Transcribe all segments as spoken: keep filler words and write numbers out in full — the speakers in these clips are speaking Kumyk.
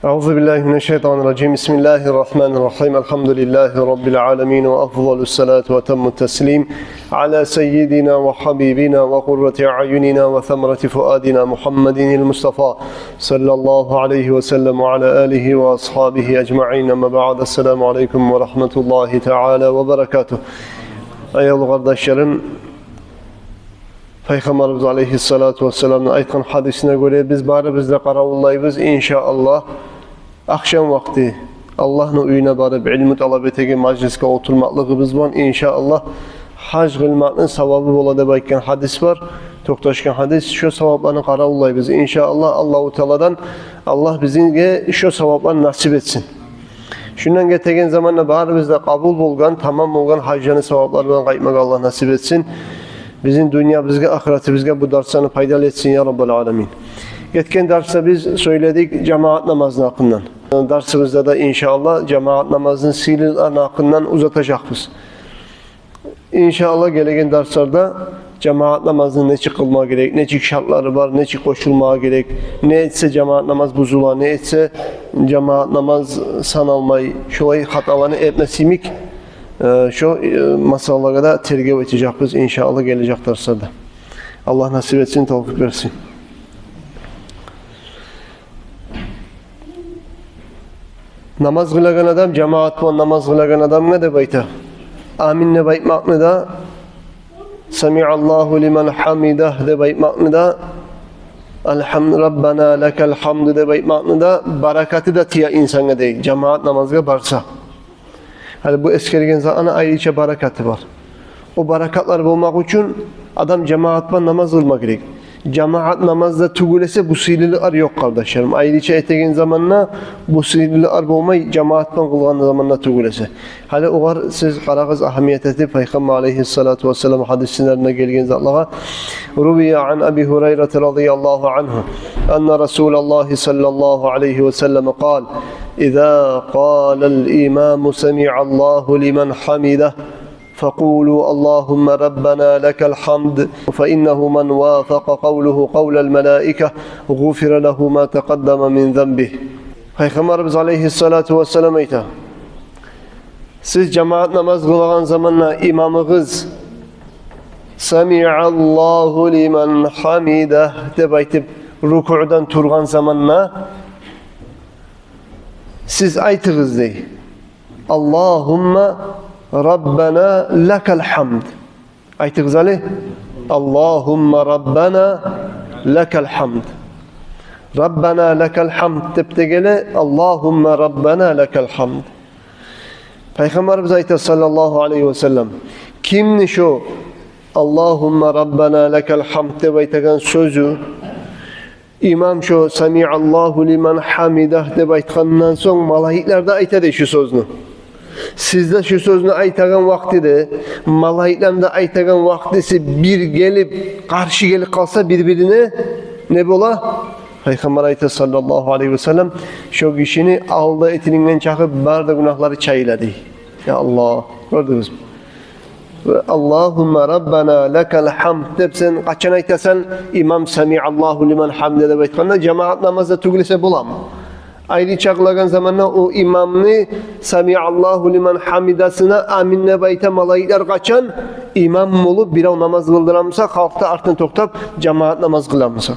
أعوذ بالله من الشيطان الرجيم. بسم الله الرحمن الرحيم. الحمد لله رب العالمين، وأفضل الصلاة وأتم التسليم على سيدنا وحبيبنا وقرة أعيننا وثمرة فؤادنا محمد المصطفى صلى الله عليه وسلم وعلى آله وأصحابه أجمعين. أما بعد، السلام عليكم ورحمة الله تعالى وبركاته. Аявлу къардашларым, Пайхаммарыбыз алейгьиссалату вассаламны айтгъан гьадисине гёре, биз барыбыз да къаравуллайбыз, иншааллагь, ахшам вакъти Аллагьны уьюне барып, илму талап этеген мажлисге олтурмакълыгъыбыз булан, иншааллагь, гьаж къылмакъны савабы бола деп айтгъан гьадис бар. Токъташгъан гьадис, шо савапланы къаравуллайбыз, иншааллагь, Аллагьу Тааладан. Аллагь бизге шо савапланы насип этсин. Шундан гетеген заманда барыбыз да къабул болгъан, тамам болгъан гьажланы саваплары булан къайтмагъа Аллагь насип этсин. Бизин дюньябызгъа, ахыратыбызгъа бу дарсланы пайдалы этсин, я Раббал аламин. Гетген дарсда биз сёйледик жамагьат намазны гьакъындан. Дарсыбызда да, иншааллагь, жамагьат намазны сыйлылыгъыны гьакъындан узатажакъбыз. Иншааллагь, гелеген дарсларда жамагьат намазны нечик къылма герек, нечик шартлары бар, нечик къошулма герек, не этсе жамагьат намаз бузула, не этсе жамагьат намаз саналмай, шолай хаталаны этмес йимик, э, шо, э, масъалалагъа да тергев этежекбиз, иншааллагь, гележек дарсларда. Аллагь насип этсин, тавфикъ берсин. Намаз къылагъан адам, жамагьат булан намаз къылагъан адамгъа деп айта, амин деп айтмакъны да, самиаллагьу лиман гьамидагь деп айтмакъны да, алгьам-, Раббана лакал гьамду деп айтмакъны да баракаты да тие инсангъа дей, жамагьат намазгъа барса. Гьали бу эсгерген затланы айрыча баракаты бар. О баракатлар болмакъ учун адам жамагьат булан намаз къылма герек. Жамагьат намазда тюгюл эсе, бу сыйлылыкълар ёкъ, къардашларым. Айрыча этеген заманда бу сыйлылыкълар болмай, жамагьат булан къылгъан заманда тюгюл эсе. Гьали огъар сиз къарагъыз, агьамият этип, Пайхаммар алейгьиссалату вассалам гьадислеринде гелген затлагъа. روي عن أبي هريرة رضي الله عنه أن رسول الله صلى الله عليه وسلم قال: إذا قال الإمام سمع الله لمن حمده فقولوا اللهم ربنا لك الحمد، فإنه من وافق قوله قول الملائكة غفر له ما تقدم من ذنبه. Пайхаммарыбыз алейгьиссалату вассалам айта: сиз жамагьат намаз къылагъан заманда имамыгъыз «Самиаллагьу лиман гьамидагь» деп айтып, рукуъдан тургъан заманда сиз айтыгъыз, дей: «Аллагьумма Раббана лакал гьамд». Айтыгъыз гьали: «Аллагьумма Раббана лакал гьамд». «Раббана лакал гьамд» деп де геле, «Аллагьумма Раббана лакал гьамд». Пайхаммарыбыз айта, саллаллагьу алайгьи ва саллам, кимни шо «Аллагьумма Раббана лакал гьамд» деп айтагъан сёзю, имам шо «Самиаллагьу лиман гьамидагь» деп айтгъандан сонг, малайиклер де айта дей шу сёзню. Сиз де шу сёзню айтагъан вакътиде, малайиклени де айтагъан вакътиси бир гелип, къаршы гелип къалса бир-бирине, не бола? Пайхаммар айта, саллаллагьу алайгьи ва саллам, шо гишини алда этилинген чакъы бары да гюнагьлары чайыла дей. Я Аллагь, гёрдюгюзмю? «Аллагьумма Раббана лакал гьамд» деп сен къачан айтасан, имам «Самиаллагьу лиман гьамидагь» деп айтгъанда, жамагьат намазда тюгюл эсе боламы? Айрыча къылагъан заманда о имамны «Самиаллагьу лиман гьамидагьсына» амин деп айта малайиклер къачан, имам болуп бирев намаз къылдыра буса, халкъ да артындан токътап, жамагьат намаз къыла буса.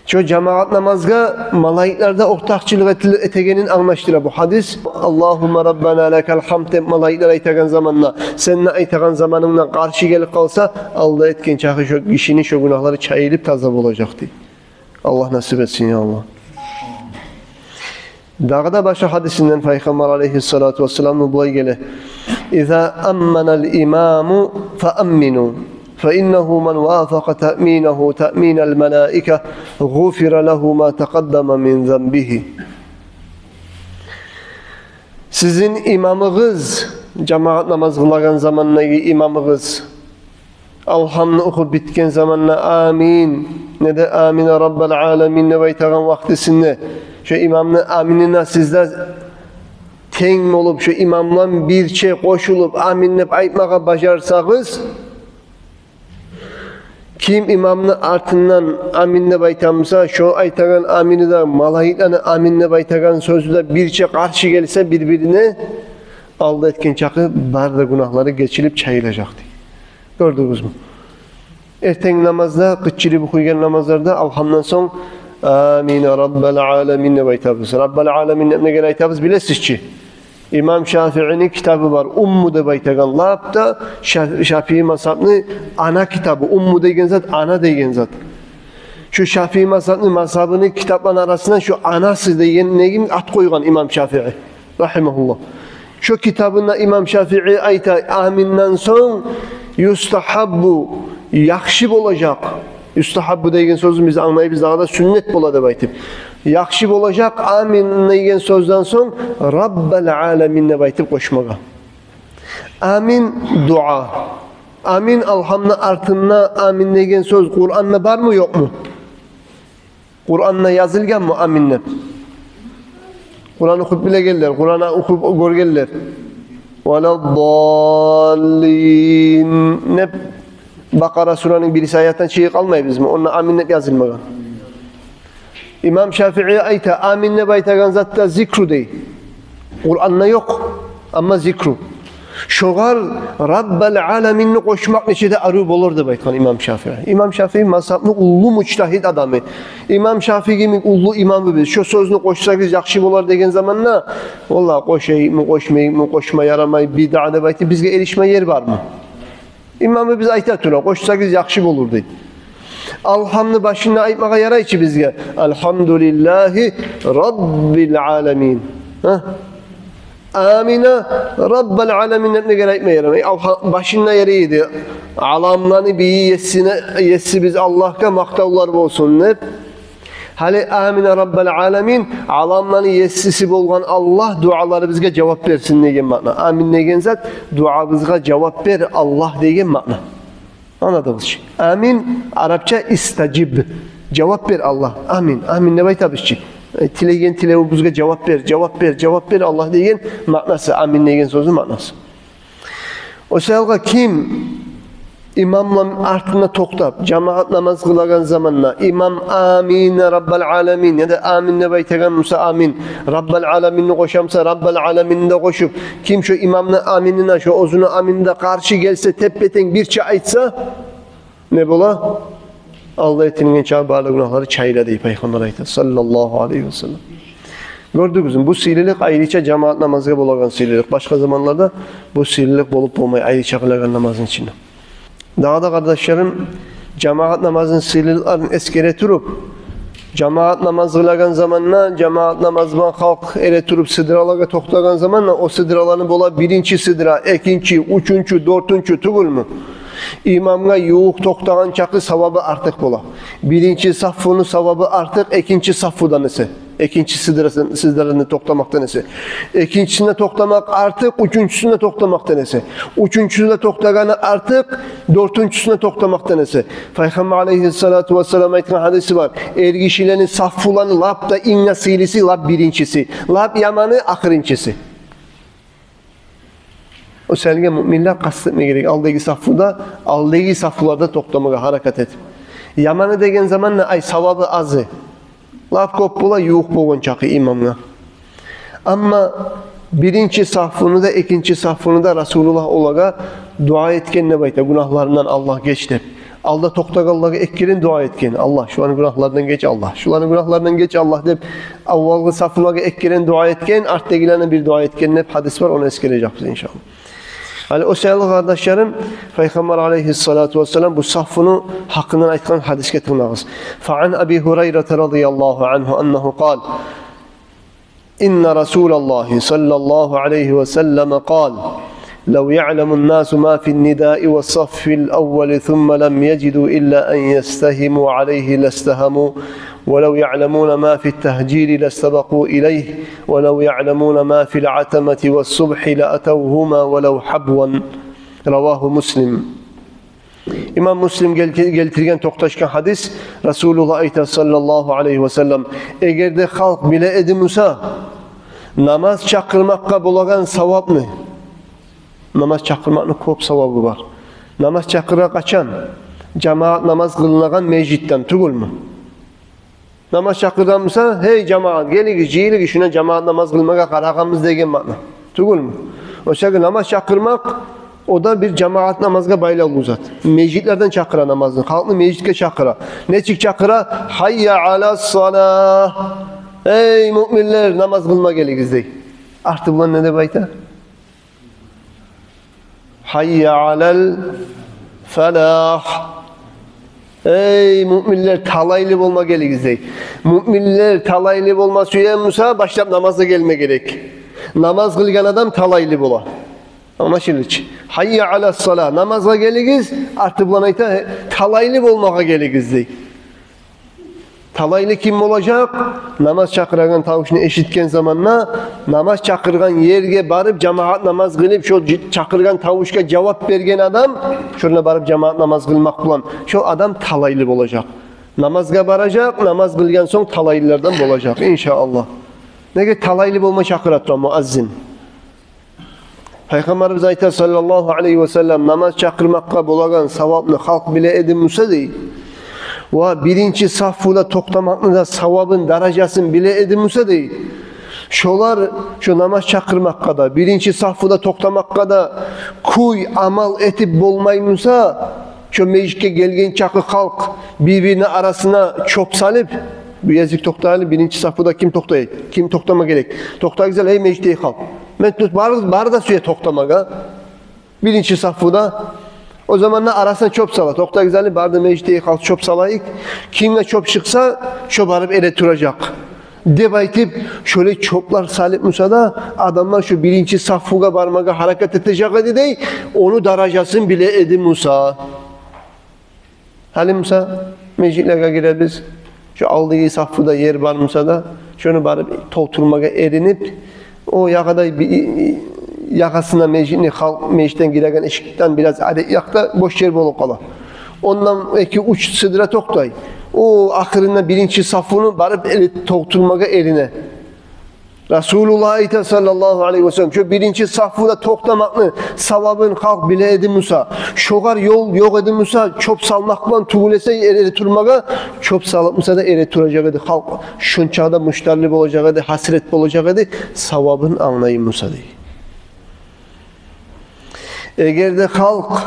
Шо жамагьат намазгъа малайиклер де ортакъчылыкъ этил-, этегенин англашдыра бу гьадис. «Аллагьумма Раббана лакал гьамд» деп малайиклер айтагъан заманда, сен де айтагъан заманынгда къаршы гелип къалса, алда этген чакъы шо гишини шо гюнагьлары чайылып таза болажакъ дей. Аллагь насип этсин, я Аллагь. Дагъы да башгъа гьадисинден Пайхаммар алайгьиссалату вассаламны булай геле: «Иза амманал имаму фа аммину, фа иннагьу ман вафакъа таъминагьу таъминал малаика, гъуфира лагьу ма такъаддама мин занбигьи». Сизин имамыгъыз, жамагьат намаз къылагъан замандагъы имамыгъыз, Алгьамны охуп битген заманда «Амин» не де «Амин, Раббал аламин» деп айтагъан вакътисинде, шо имамны «Аминине» сиз де тенг болуп, шо имам булан бирче къошулуп «Амин» деп айтмагъа бажарсагъыз, Ким имамны артындан «Амин» деп айтамыса, шо айтагъан «Амин»и де, малайикланы «Амин» деп айтагъан сёзю де бирче къаршы гелсе бир-бирине, алда этген чакъы бары да гюнагьлары гечилип чайылажакъ дей. Гёрдюгюзмю? Эртенги намазда, къычырып охуйгъан намазларда алгьамдан сонг «Амин, Раббал аламин» деп айтабыз. «Раббал аламин» деп неге айтабыз, билесиз чи? Имам Шафиини китабы бар, «Умму» деп айтагъан, лап да Ша-, Шафии мазгьабны ана китабы. «Умму» деген зат — ана деген зат. Шу Шафии мазгьабны, мазгьабыны китапланы арасындан шу «Анасы» деген неге ат къойгъан имам Шафии, рагьимагьуллагь. Шу китабында имам Шафии айта: «Аминден сонг юстагьаббу, яхшы болажакъ». Юстагьаббу деген сёзню биз англайбыз дагъы да, сюннет бола деп айтып. Яхшы болажакъ «Амин» деген сёзден сонг «Раббал аламин» деп айтып къошмагъа. «Амин» — дуа. «Амин» — алгьамны артында «Амин» деген сёз Къуранда бармы, ёкъму? Къуранда язылгъанмы «Амин» деп? Къуран охуп билегенлер, Къуран охуп гёргенлер. «Валаддаллин» деп Бакъара сураны биринчи аятындан чыгъып къалмайбызмы? Онда «Амин» деп язылмагъан. Имам Шафии айта: «Амин» деп айтагъан зат да зикру дей. Къуранда ёкъ, амма зикру. Шогъар «Раббал аламинни» къошмакъ нече де арив болур деп айтгъан имам Шафии. Имам Шафии мазгьабны уллу мужтагьид адамы. Имам Шафии йимик уллу имамыбыз. Шо сёзню къошсагъыз яхшы болар деген заманда, валлагь, къошайыкъмы, къошмайыкъмы, къошма ярамай, бидаа деп айтып, бизге эришме ер бармы? Имамыбыз айта тура, къошсагъыз яхшы болур дей. Алгьамны башында айтмагъа ярай чы бизге: «Алгьамдулиллагьи Раббил аламин». Гьа? «Амина Раббал аламин» деп неге айтма ярамай? Алгьа-, башында ярай эди: «Аламланы бийи, есине, есибиз Аллагьгъа макътавлар болсун» деп. Гьали «Амина Раббал аламин», аламланы есиси болгъан Аллагь дуаларыбызгъа жавап берсин деген маъна. «Амин» деген зат — дуабызгъа жавап бер, Аллагь, деген маъна. Англадыгъыз чы? «Амин» арапча «истажиб», жавап бер, Аллагь. «Амин, амин» деп айтабыз чы. Э, тилеген тилевюбюзге жавап бер, жавап бер, жавап бер, Аллагь, деген маънасы, «Амин» деген сёзню маънасы. О саялгъа ким имамланы артында токътап, жамагьат намаз къылагъан заманда имам «Амина Раббал аламин» яда «Амин» деп айтагъан буса «Амин», «Раббал аламинни» къошамса «Раббал аламинни» де къошуп, ким шо имамны «Аминина», шо оьзюню «Аминин» де къаршы гелсе, теппе-тенг бирче айтса, не бола? Алда этилген чакъы барлы гюнагьлары чайыла дей Пайхаммар айта, саллаллагьу алайгьи ва саллам. Гёрдюгюзмю? Бу сыйлылыкъ айрыча жамагьат намазгъа болагъан сыйлылыкъ. Башгъа заманларда бу сыйлылыкъ болуп болмай, айрыча къылагъан намазны ичинде. Дагъы да, къардашларым, жамагьат намазны сыйлылыкъларын эсгере туруп, жамагьат намаз къылагъан заманда, жамагьат намаз булан халкъ эретуруп сыдралагъа токътагъан заманда, о сыдраланы бола биринчи сыдра, экинчи, уьчюнчю, дёртюнчю, тюгюлмю? Имамгъа ювукъ токътагъан чакъы савабы артыкъ бола. Биринчи саффуну савабы артыкъ экинчи саффудан эсе. Экинчи сыдрасын-, сыдрасында токътамакъдан эсе. Экинчисинде токътамакъ артыкъ уьчюнчюсюнде токътамакъдан эсе. Уьчюнчюсюнде токътагъаны артыкъ дёртюнчюсюнде токътамакъдан эсе. Пайхаммар алайгьиссалату вассалам айтгъан гьадиси бар: эркишилени саффуланы лап да инг де сыйлысы лап биринчиси, лап яманы ахырынчысы. О саялгъа муъминлер къаст этме герек алдагъы саффуда, алдагъы саффуларда токътамагъа гьаракат этип. Яманы деген заманда, ай, савабы азы. Лап кёп бола ювукъ болгъан чакъы имамгъа. Амма биринчи саффуну да, экинчи саффуну да Расулуллагь олагъа дуа этген деп айта, гюнагьларындан Аллагь геч деп. Алда токътагъанлагъа эки керен дуа этген: «Аллагь, шуланы гюнагьларындан геч, Аллагь, шуланы гюнагьларындан геч, Аллагь», — деп. Аввалгъы саффулагъа эки керен дуа этген, артдагъыларына бир дуа этген деп гьадис бар, ону эсгережекбиз иншааллагь. Гьали о саялы, къардашларым, Пайхаммар алайгьиссалату вассалам бу саффуну гьакъындан айтгъан гьадисге тынглагъыз. Фа ан Аби Гьурайрата радияллагьу ангьу аннагьу къал: إن رسول الله صلى الله عليه وسلم قال: لو يعلم الناس ما في النداء والصف الأول ثم لم يجدوا إلا أن يستهموا عليه لاستهموا، ولو يعلمون ما في التهجير لاستبقوا إليه، ولو يعلمون ما في العتمة والصبح لأتوهما ولو حبوا. رواه مسلم. Имам Муслим гел-, гелтирген токъташгъан гьадис, Расулуллагь айта, саллаллагьу алайгьи ва саллам: «Эгер де халкъ биле эди буса намаз чакъырмакъгъа болагъан савапны». Намаз чакъырмакъны кёп савабы бар. Намаз чакъыргъан къачан? Жамагьат намаз къылынагъан межитден тюгюлмю? Намаз чакъыргъан буса: «Гьей, жамагьат, гелигиз, жыйылыгъыз, шунда жамагьат намаз къылмагъа къарайыкъ», – деген маъна тюгюлмю? О саялы намаз чакъырмакъ, о да бир жамагьат намазгъа байлавлу зат. Межитлерден чакъыра намазны, халкъны межитге чакъыра. Нечик чакъыра? «Гьаййа алас-салагь! Гьей, муъминлер, намаз къылма гелигиз», – дей. Арты булан не деп айта? «Гьаййа алал фалагь! Гьей, муъминлер, талайлы болма гелигиз», – дей. Муъминлер талайлы болма сюе буса, башлап намазгъа гелме герек. Намаз къылгъан адам талайлы бола. Англашылды чы? «Гьаййа алас-салагь! Намазгъа гелигиз», арты булан айта: «Талайлы болмагъа гелигиз», – дей. Талайлы ким болажакъ? Намаз чакъырагъан тавушну эшитген заманда, намаз чакъыргъан ерге барып, жамагьат намаз къылып, шо жы-, чакъыргъан тавушгъа жавап берген адам, шонда барып жамагьат намаз къылмакъ булан, шо адам талайлы болажакъ. Намазгъа баражакъ, намаз къылгъан сонг талайлылардан болажакъ, иншааллагь. Неге? Талайлы болма чакъыра тура муаззин. Пайхаммарыбыз айта, саллаллагьу алайгьи ва саллам: «Намаз чакъырмакъгъа болагъан савапны халкъ биле эди буса, – дей, – ва биринчи саффуда токътамакъны да савабын, даражасын биле эди буса, – дей, – шолар шо намаз чакъырмакъгъа да, биринчи саффуда токътамакъгъа да кюй, амал этип болмай буса, шо межитге гелген чакъы халкъ бир-бирини арасына чоп салып, бу языкъ токътайлы, биринчи саффуда ким токътай? Ким токътама герек? Токътагъыз гьали, гьей, межитдеги халкъ. Мен тут, бары, бары да сюе токътамагъа биринчи саффуда. О заманда арасына чоп сала. Токътагъыз гьали, бары да межитдеги халкъ чоп салайыкъ. Кимге чоп чыкъса, шо барып эретуражакъ», – деп айтып, шолай чоплар салып буса да, адамлар шо биринчи саффугъа бармагъа гьаракат этежек эди, – дей, – ону даражасын биле эди буса. Гьали буса межитлеге гиребиз. Шо алдагъы саффуда ер бар буса да, шону барып толтурмагъа эринип, о ягъада би-, ягъасына межитни, халкъ межитден гиреген эшикден бираз арек якъда бош ер болуп къала. Ондан эки-уьч сыдыра токътай. О ахырында биринчи саффуну барып эре-, толтурмагъа эрине. Расулуллагь айта, саллаллагьу алайгьи ва саллам: «Шо биринчи саффуда токътамакъны савабын халкъ биле эди буса, шогъар ёл ёкъ эди буса, чоп салмакъ булан тюгюл эсе эре-, эретурмагъа, чоп салып буса да эретуражакъ эди халкъ. Шончакъы да муштарлы болажакъ эди, гьасирет болажакъ эди, савабын англай буса», – дей. Эгер де халкъ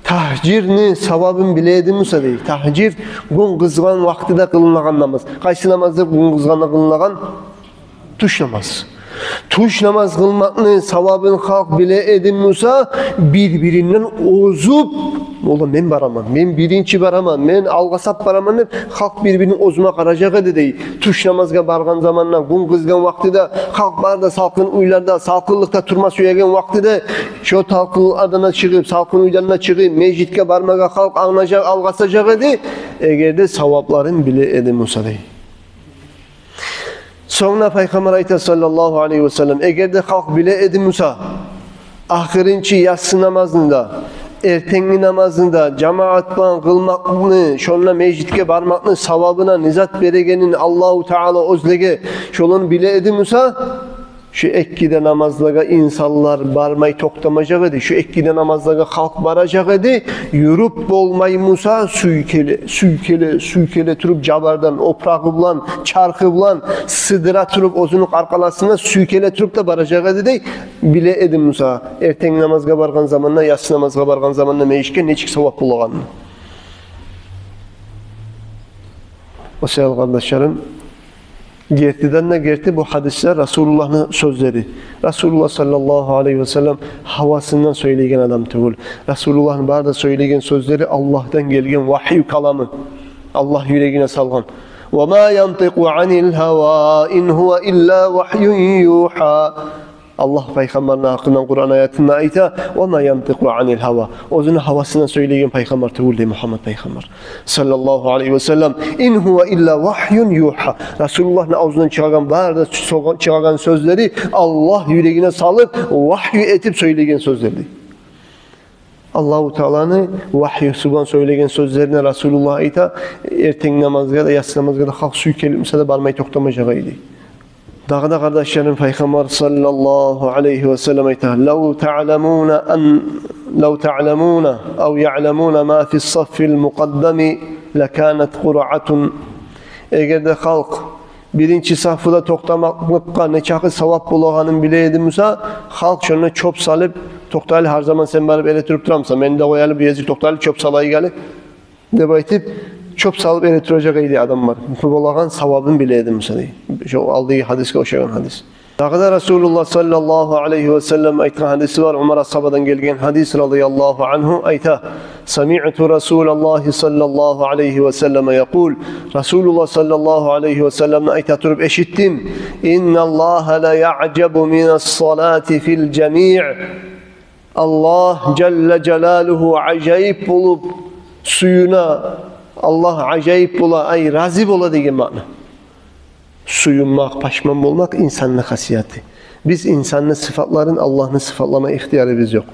тагьжирни савабын биле эди буса, – дей. Тагьжир – гюн къызгъан вакътиде къылынагъан намаз. Къайсы намаздыр гюн къызгъанда къылынагъан? Тюш намаз. Тюш намаз къылмакъны савабын халкъ биле эди буса, бир-биринден озуп: «Ола, мен бараман, мен биринчи бараман, мен алгъасап бараман», – деп, халкъ бир-бирин озма къаражакъ эди, – дей. Тюш намазгъа баргъан заманда, гюн къызгъан вакътиде, халкъ бары да салкъын уьйлерде, салкъынлыкъда турма сюеген вакътиде, шо салкъынлыкълардан чыгъып, салкъын уьйлерден чыгъып, межитге бармагъа халкъ англажакъ, алгъасажакъ эди, эгер де савапларын биле эди буса, – дей. Сонг да Пайхаммар айта, саллаллагьу алайгьи ва саллам: «Эгер де халкъ биле эди буса, ахырынчы яссы намазны да, эртенги намазны да жамагьат булан къылмакъны, шонда межитге бармакъны савабына не зат берегенин Аллагьу Таала оьзлеге, шоланы биле эди буса, шо эки де намазлагъа инсанлар бармай токътамажакъ эди. Шо эки де намазлагъа халкъ баражакъ эди, юрюп болмай буса, сюйкеле, сюйкеле, сюйкеле туруп, жабардан, опурагъы булан, чархы булан сыдыра туруп, оьзюню къаркъарасына сюйкеле туруп да баражакъ эди», – дей. «Биле эди буса, эртенги намазгъа баргъан заманда, яссы намазгъа баргъан заманда межитге нечик савап болагъанын». О саялы, къардашларым, гертиден де герти, бу гьадислер Расулуллагьны сёзлери. Расулуллагь, саллаллагьу алайгьи ва саллам, гьавасындан сёйлейген адам тюгюл. Расулуллагьны бары да сёйлейген сёзлери Аллагьдан гелген вагью каламы. Аллагь юрегине салгъан. «Ва ма янтикъу анил гьава, ин гьува илла вагьюн югьа». Аллагь Пайхаммарны гьакъындан Къуран аятында айта: «Ва ма янтикъу анил гьава». Оьзюню гьавасындан сёйлейген Пайхаммар тюгюл, – дей Мугьаммад Пайхаммар, саллаллагьу алайгьи ва саллам. «Ин гьува илла вагьюн югьа». Расулуллагьны авзундан чыгъагъан, бары да чыгъагъан сёзлери Аллагь юрегине салып, вагью этип сёйлейген сёзлери, – дей. Аллагьу Тааланы вагьюсу булан сёйлейген сёзлерине Расулуллагь айта: «Эртенги намазгъа да, яссы намазгъа да халкъ сюйкелип буса да бармай токътамажакъ эди». Дагъы да, къардашларым, Пайхаммар, саллаллагьу алайгьи ва саллам, айта: «Лав таъламуна ан-, لو تعلمون أو يعلمون ما في الصف المقدم لكانت قرعة. Эгер де халкъ биринчи сафда токътамакълыкъгъа нечакъы савап болагъанын биле эди буса, халкъ шонда чёп салып, токътайлы, гьар заман сен барып эретуруп турамысан, мени де къоялы бу ерге, токътайлы, чёп салайыкъ гьали деп айтып, чёп салып эретуражакъ эди адамлар, болагъан савабын биле эди буса, дей. Шо алдагъы гьадисге ошагъан гьадис. Дагъы да Расулуллагь саллаллагьу алайгьи ва саллам айтгъан гьадиси бар, Умар асгьабадан гелген гьадис, радияллагьу ангьу, айта: سمعت رسول الله صلى الله عليه وسلم يقول. Расулуллагь саллаллагьу алайгьи ва салламны айта туруп эшитдим: إن الله ليعجب من الصلاة في الجميع. Аллагь жалла жалалугьу ажайып болуп сююне, Аллагь ажайып бола, ай, рази бола деген маъна. Сююнмакъ, пашман болмакъ инсанны хасияты. Биз инсанны сыфатларын Аллагьны сыфатлама ихтиярыбыз ёкъ.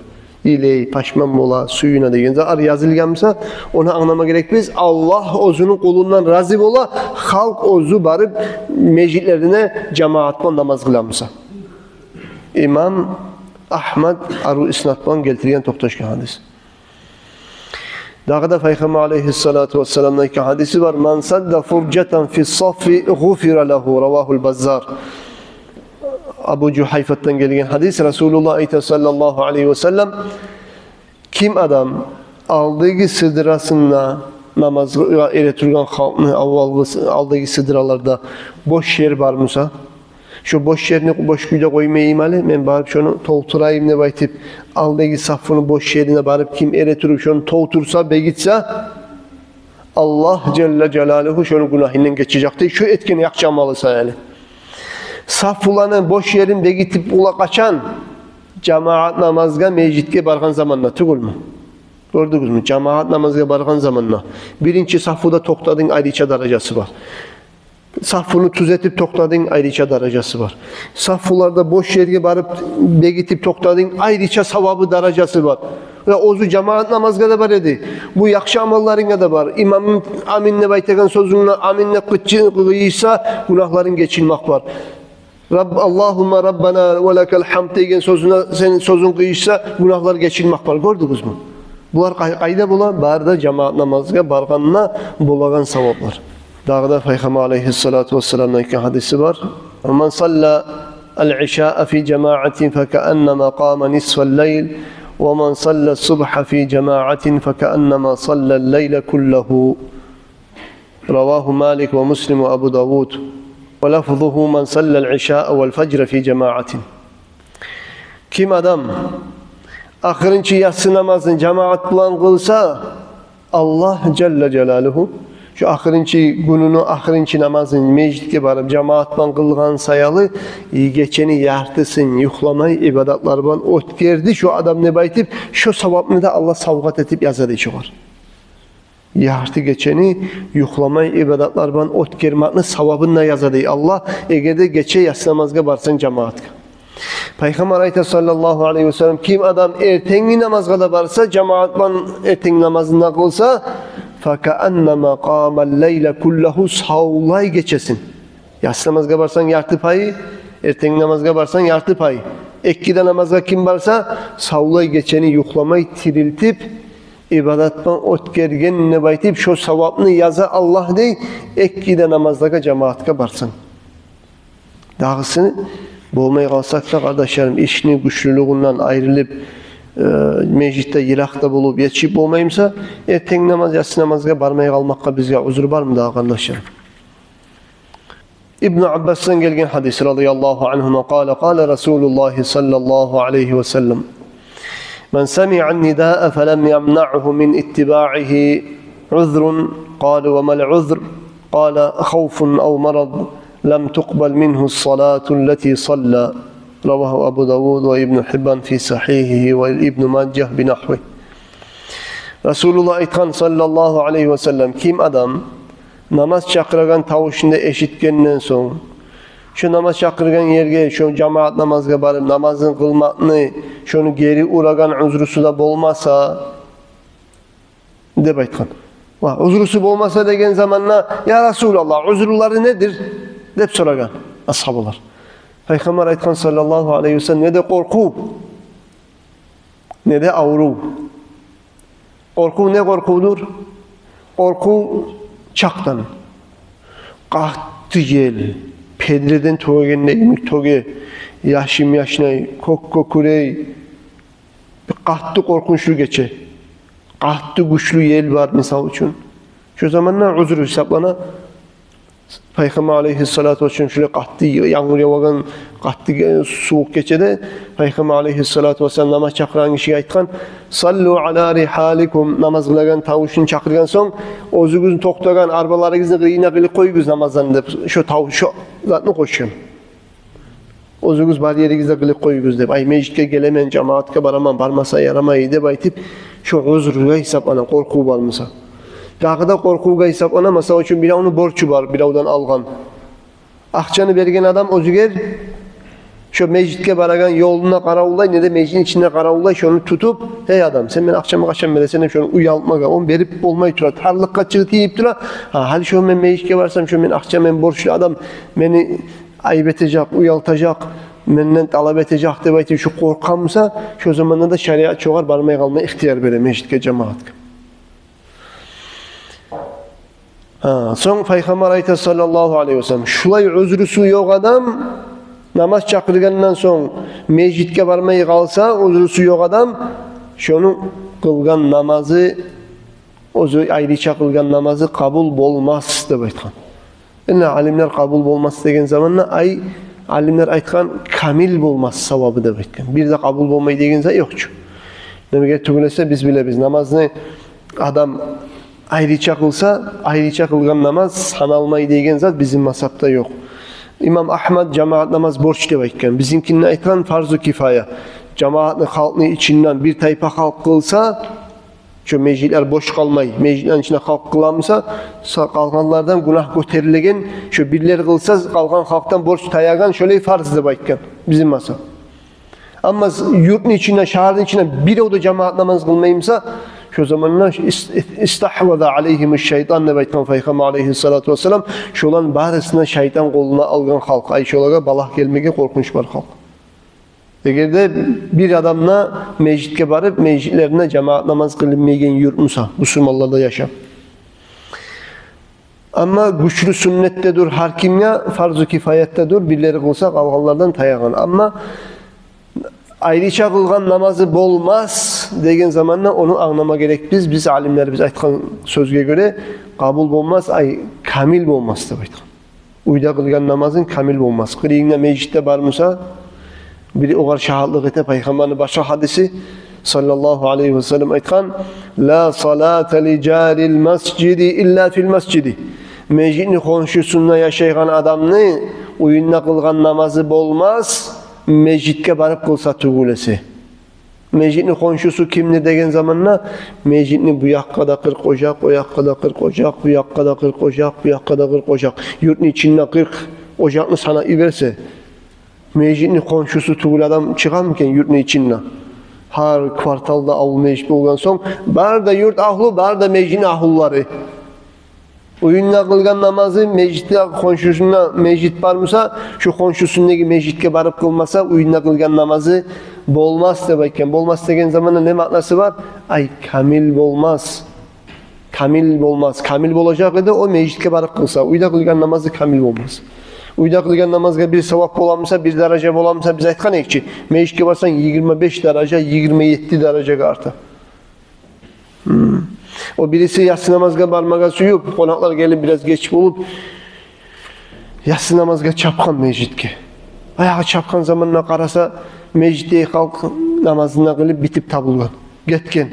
Илей, пашман бола, сююне деген затлар язылгъан буса, ону англама герекбиз: Аллагь оьзюню къулундан рази бола, халкъ оьзю барып межитлерине жамаат булан намаз къыла буса. Имам Агьмад арив иснад булан гелтирген, токъташгъан гьадис. Дагъы да Пайхаммар алайгьиссалату вассаламны айтгъан гьадиси бар: من سد فرجة في الصف غفر له. رواه البزار. Абу Жугьайфатдан гелген гьадис. Расулуллагь айта, саллаллагьу алайгьи ва саллам: ким адам алдагъы сыдырасында, намазгъа эретургъан халкъны аввалгъы сы-, алдагъы сыдыраларда бош ер бар буса, шо бош ерни бош кюйде къоймайым гьали, мен барып шону толтурайым деп айтып, алдагъы сафны бош ерине барып ким эретуруп шону толтурса, бегитсе, Аллагь жалла жалалугьу шону гюнагьындан гечежек дей, шо этген яхшы амалы саялы. Сафланы бош ерин бегитип бола къачан? Жамаат намазгъа межитге баргъан заманда, тюгюлмю? Гёрдюгюзмю? Жамаат намазгъа баргъан заманда. Биринчи сафда токътадынг, айрыча даражасы бар. Сафны тюзетип токътадынг, айрыча даражасы бар. Сафларда бош ерге барып бегитип токътадынг, айрыча савабы, даражасы бар. Ва оьзю жамаат намазгъа да бар эди. Бу яхшы амалларынга да бар. Имам амин деп айтагъан сёзюнге амин деп къычы-, къыйышса, гюнагьларынг гечилмек бар. Рабб, Аллагьумма Раббана ва лакал гьамд деген сёзюне сени сёзюнг къыйышса, гюнагьлар гечилмек бар. Гёрдюгюзмю? Булар къай-, къайда бола? Бары да жамаат намазгъа баргъанда болагъан саваплар. Дагъы да Пайхаммар алайгьиссалату вассаламны айтгъан гьадиси бар: من صلى العشاء في جماعة فكأنما قام نصف الليل، ومن صلى الصبح في جماعة فكأنما صلى الليل كله. رواه مالك ومسلم وأبو داود، ولفظه: من صلى العشاء والفجر في جماعة. Ким адам ахырынчы яссы намазын жамаат булан къылса, Аллагь жалла жалалугьу шо ахырынчы гюнюню ахырынчы намазын межитге барып жамаат булан къылгъан саялы, гечени яртысын юхламай ибадатлар булан оьтгерди шо адам деп айтып, шо савапны да Аллагь савгъат этип яза дей шогъар. Ярты гечени юхламай ибадатлар булан оьтгермекни савабын да яза дей Аллагь, эгер де гече яссы намазгъа барсанг жамаатгъа. Пайхаммар айта, саллаллагьу алайгьи ва саллам: ким адам эртенги намазгъа да барса, жамаат булан эртенги намазын да къылса, فكأنما قام الليل كله, савлай гечесин. Яссы намазгъа барсанг ярты пайы, эртенги намазгъа барсанг ярты пайы. Эки де намазгъа ким барса, савлай гечени юхламай тирилтип, ибадат булан оьтгерген деп айтып, шо савапны яза Аллагь дей, эки де намазлагъа жамаатгъа барсанг. Дагъысын болмай къалсакъ да, къардашларым, ишни гючлюлюгюнден айрылып, э, межитде йыракъда болуп етишип болмай буса, эртенги намаз, яссы намазгъа бармай къалмакъгъа бизге узур бармы дагъы, къардашларым? Ибну Аббасдан гелген гьадис, радияллагьу ангьума, قال: قال رسول الله صلى الله عليه وسلم: من سمع النداء فلم يمنعه من اتباعه عذر، قالوا: وما العذر؟ قال: خوف أو مرض، لم تقبل منه الصلاة التي صلى. رواه أبو داود وابن حبان في صحيحه وابن ماجه بنحوه. Расулуллагь айтгъан, саллаллагьу алайгьи ва саллам: ким адам намаз чакъырагъан тавушун да эшитгенден сонг, шо намаз чакъыргъан ерге, шо жамаат намазгъа барып намазын къылмакъны, шону гери урагъан узрусу да болмаса, деп айтгъан. Ва узрусу болмаса деген заманда: «Я Расулаллагь, узрулары недир?» — деп сорагъан асгьабалар. Пайхаммар айтгъан, саллаллагьу алайгьи ва саллам: «Не де къоркъув, не де аврув. Къоркъув не къоркъувдур? Къоркъув чакъдан. Къатты ел, педреден тёгегенде йимик тёге, яшым-яшнай, кёк-кёкюрей, бир къатты къоркъунчлу гече. Къатты гючлю ел бар, мисал учун. Шо заманда узру гьисаплана. Пайхаммар алейгьиссалату вассалам шулай къатты янгур явагъан, къатты сувукъ гечеде Пайхаммар алейгьиссалату вассалам намаз чакъыргъан гишиге айтгъан: «Саллу ала рихаликум», намаз къылагъан тавушун чакъыргъан сонг, «Оьзюгюзню токътагъан арбаларыгъызны къырыйына къылып къоюгъуз намаздан», — деп, шо тавуш, шо затны къошгъан. «Оьзюгюз бар еригизде къылып къоюгъуз», — деп. «Ай, межитге гелемен, жамагьатгъа бараман, бармаса ярамай», — деп айтып, шо узругъа гьисаплана, къоркъув бар буса. Дагъы да къоркъувгъа гьисаплана, масала учун, биревню борчу бар, биревден алгъан. Акъчаны берген адам оьзюгер шо межитге барагъан ёлун да къаравуллай, не де межитни ичин де къаравуллай, шону тутуп: «Гьей адам, сен мени акъчамны къачан бересен?» — деп, шону уялтмагъа, ону берип болмай тура, тарлыкъгъа чыгъып тийип тура. «Гьа, гьали шо мен межитге барсам, шо мен акъча, мен борчлу адам, мени айып этежек, уялтажакъ, менден талап этежек», — деп айтып, шо къоркъгъан буса, шо заманда да шариат шогъар бармай къалма ихтияр бере межитге, жамагьатгъа. Гьа, сонг Пайхаммар айта, саллаллагьу алайгьи васаллам: «Шулай узрусу ёкъ адам намаз чакъыргъандан сонг межитге бармай къалса, узрусу ёкъ адам, шону къылгъан намазы, оьзю айрыча къылгъан намазы къабул болмас», — деп айтгъан. Энни алимлер къабул болмас деген заманда, ай, алимлер айтгъан, камил болмас савабы деп айтгъан. Бир де къабул болмай деген зат ёкъ чу. Неге тюгюл эсе, биз билебиз, намазны адам айрыча къылса, айрыча къылгъан намаз саналмай деген зат бизин мазгьабда ёкъ. Имам Агьмад жамагьат намаз борч деп айтгъан. Бизинкинде айтгъан фарзу кифая. Жамагьатны, халкъны ичинден бир тайпа халкъ къылса, шо межитлер бош къалмай, межитлени ичинде халкъ къыла буса, са-, къалгъанлардан гюнагь гётерилеген, шо бирлер къылса, къалгъан халкъдан борч таягъан, шолай фарз деп айтгъан бизин мазгьаб. Амма юртну ичинде, шагьарны ичинде бирев де жамагьат намаз къылмай буса, шо заманда ис-, ис-, истагьваза алайгьиму шайтан деп айтгъан Пайхаммар алайгьиссалату вассалам, шоланы барысын да шайтан къолуна алгъан халкъ, ай, шолагъа балагь гелмеге къоркъунч бар халкъ. Эгер де бир адам да межитге барып, межитлеринде жамагьат намаз къылынмайгъан юрт буса, бусурманлар да яшап. Амма гючлю сюннетдедир гьар кимге, фарзу кифаятдадыр, бирлери къылса, къалгъанлардан таягъан. Амма айрыча къылгъан намазы болмас деген заманда ону англама герекбиз. Биз, алимлерибиз айтгъан сёзге гёре, къабул болмас, ай, камил болмас деп айтгъан. Уьйде къылгъан намазынг камил болмас. Къырыйынгда межит де бар буса, бир огъар шагьатлыкъ эте Пайхаммарны башгъа гьадиси, саллаллагьу алайгьи васаллам, айтгъан: «Ла салата ли жарил масжиди илла фил масжиди». Межитни хоншусунда яшайгъан адамны уьюнде къылгъан намазы болмас, межитге барып къылса тюгюл эсе. Межитни хоншусу кимдир деген заманда, межитни бу якъгъа да къыркъ ожакъ, о якъгъа да къыркъ ожакъ, бу якъгъа да къыркъ ожакъ, бу якъгъа да къыркъ ожакъ. Юртну ичинде къыркъ ожакъны санап йиберсе, межитни хоншусу тюгюл адам чыгъамы экен юртну ичинде? Гьар кварталда авул межит болгъан сонг, бары да юрт агьлу, бары да межитни агьлулары. Уьюнде къылгъан намазы, межитде, хоншусунда межит бар буса, шу хоншусундагъы межитге барып къылмаса, уьюнде къылгъан намазы болмас деп айтгъан. Болмас деген заманда не маънасы бар? Ай, камил болмас. Камил болмас. Камил болажакъ эди о межитге барып къылса. Уьйде къылгъан намазы камил болмас. Уьйде къылгъан намазгъа бир савап бола буса, бир даража бола буса, биз айтгъан эдик чи, межитге барсанг, йигирма беш даража, йигирма етти даражагъа арта. Гьм. О бириси яссы намазгъа бармагъа сююп, къонакълар гелип, бираз геч болуп, яссы намазгъа чапгъан межитге. Баягъы чапгъан заманда къараса, межитдеги халкъ намазын да къылып битип табулгъан, гетген.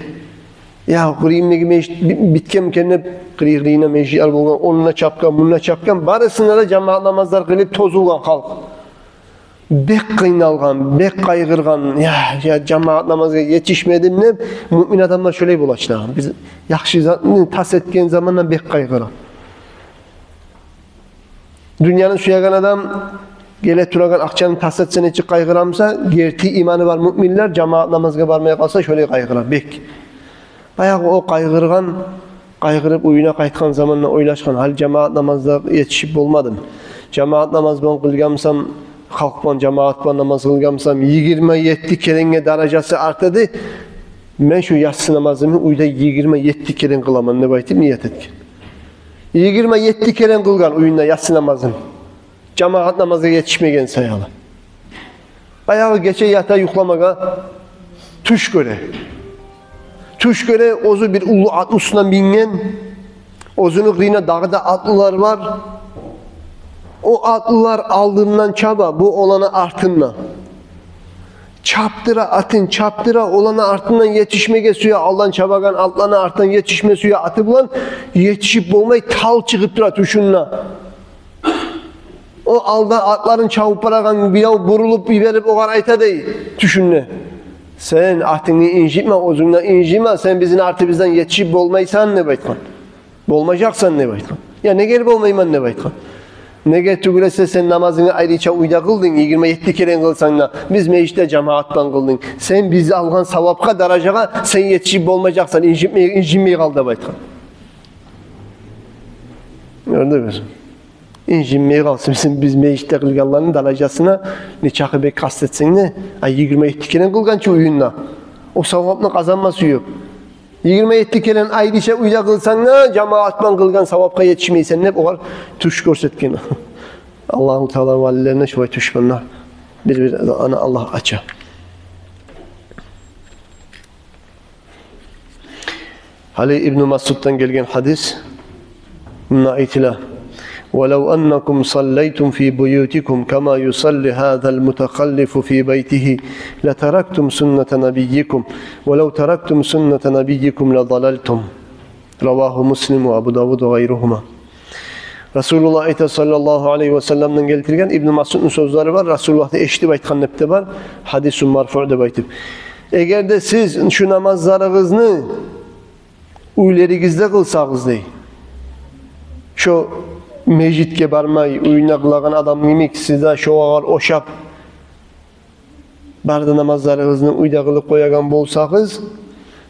Я, къырыйымдагъы межит би-, битгенми экен деп, къырый-къырыйына межитлер болгъан, онда чапгъан, мунда чапгъан, барысында да жамагьат намазлар къылып тозулгъан халкъ. Бек къыйналгъан, бек къайгъыргъан: «Я, я, жамагьат намазгъа етишмедим», — деп, муъмин адамлар шолай бола чы дагъы. Биз яхшы затны тас этген заманда бек къайгъыра. Дюньяны сюеген адам, геле турагъан акъчаны тас этсе, нечик къайгъыра буса, герти иманы бар муъминлер жамагьат намазгъа бармай къалса, шолай къайгъыра бек. Баягъы о къайгъыргъан, къайгъырып уьюне къайтгъан заманда ойлашгъан: «Гьали жамагьат намазда етишип болмадым. Жамагьат намаз булан къылгъан бусам, халкъ булан, жамагьат булан намаз къылгъан бусам, йигирма етти керенге даражасы арта эди. «Мен шу яссы намазымны уьйде йигирма етти керен къыламан», — деп айтып ният этген. Йигирма етти керен къылгъан уьюнде яссы намазын, жамагьат намазгъа етишмеген саялы. Баягъы гече ята юхламагъа, тюш гёре. Тюш гёре, оьзю бир уллу атны уьстюне минген, оьзюню къырыйында дагъы да атлылар бар. О атлылар алдындан чаба, бу оланы артындан. Чапдыра атын, чапдыра, оланы артындан етишмеге сюе, алдан чабагъан атланы артындан етишме сюе аты булан, етишип болмай, тал чыгъып тура тюшюнде. О алда атларын чабып барагъан бирев бурулуп йиберип, огъар айта дей тюшюнде: «Сен атынгны инжитме, оьзюнг де инжиме, сен бизин артыбыздан етишип болмайсан», — деп айтгъан. «Болмажакъсан», — деп айтгъан. «Я неге болмайман?» — деп айтгъан. «Неге тюгюл эсе, сен намазынгны айрыча уьйде къылдынг, йигирма етти керен къылсанг да, биз межитде жамагьат булан къылдынг. Сен биз алгъан савапгъа, даражагъа сен етишип болмажакъсан, инжинмей, инжинмей къал», — деп айтгъан. Гёрдюгюз? Инжинмей къалсын, биз, биз межитде къылгъанланы даражасына нечакъы бек къаст этсенг де, а йигирма етти керен къылгъан чы уьюнде, о савапны къазанма сююп. Йигирма етти керен айрыча уьйде къылсанг да, жамагьат булан къылгъан савапгъа етишмейсен деп, огъар тюш гёрсетген. Аллагьу Таала валилерине шулай тюш бар. Бир-бир аны Аллагь ача. Гьали Ибну Масъуддан гелген гьадис, мунда айтыла: «Валав аннакум саллайтум фи буютикум кама юсалли гьазал мутахаллифу фи байтигьи, латарактум сунната набиййикум, валав тарактум сунната набиййикум ладалалтум». Равагьу Муслим ва Абу Давуд ва гъайругьума. Расулуллагь айта, саллаллагьу алайгьи ва салламдан гелтирген, Ибну Масъудну сёзлери бар, Расулуллагьны эшитип айтгъан деп де бар, гьадисун марфуъ деп айтып. Эгер де сиз шу намазларыгъызны уьйлеригизде къылсагъыз, дей, шо межитге бармай, уьюнде къылагъан адам йимик, сиз де шогъар ошап, бары да намазларыгъызны уьйде къылып къоягъан болсагъыз,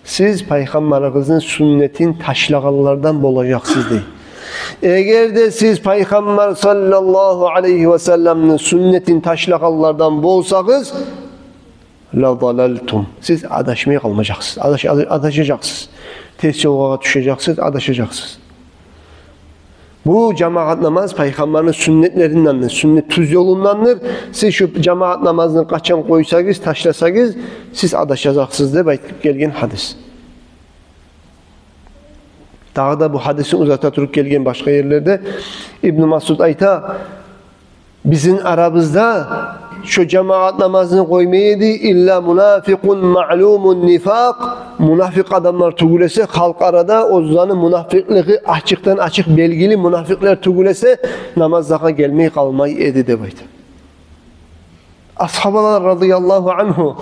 сиз пайхаммарыгъызны сюннетин ташлагъанлардан болажакъсыз, дей. Эгер де сиз пайхаммар саллаллагьу алайгьи ва салламны сюннетин ташлагъанлардан болсагъыз, ладалалтум, сиз адашмай къалмажакъсыз, адаш-, адашажакъсыз. Терс ёлгъа тюшежексиз, адашажакъсыз. Бу жамагьат намаз пайхаммарны сюннетлериндендир, сюннет тюз ёлундандыр. Сиз шу жамагьат намазны къачан къойсагъыз, ташласагъыз, сиз адашажакъсыз деп айтып гелген гьадис. Дагъы да бу гьадисни узата туруп гелген башгъа ерлерде Ибну Масъуд айта: «Бизин арабызда шо жамагьат намазны къоймай эди илла мунафикъун маълумун нифакъ, мунафикъ адамлар тюгюл эсе, халкъ арада оьзлени мунафикълыгъы ачыкъдан-ачыкъ белгили мунафикълер тюгюл эсе, намазлагъа гелмей къалмай эди», — деп айта. Асгьабалар, радияллагьу ангьу,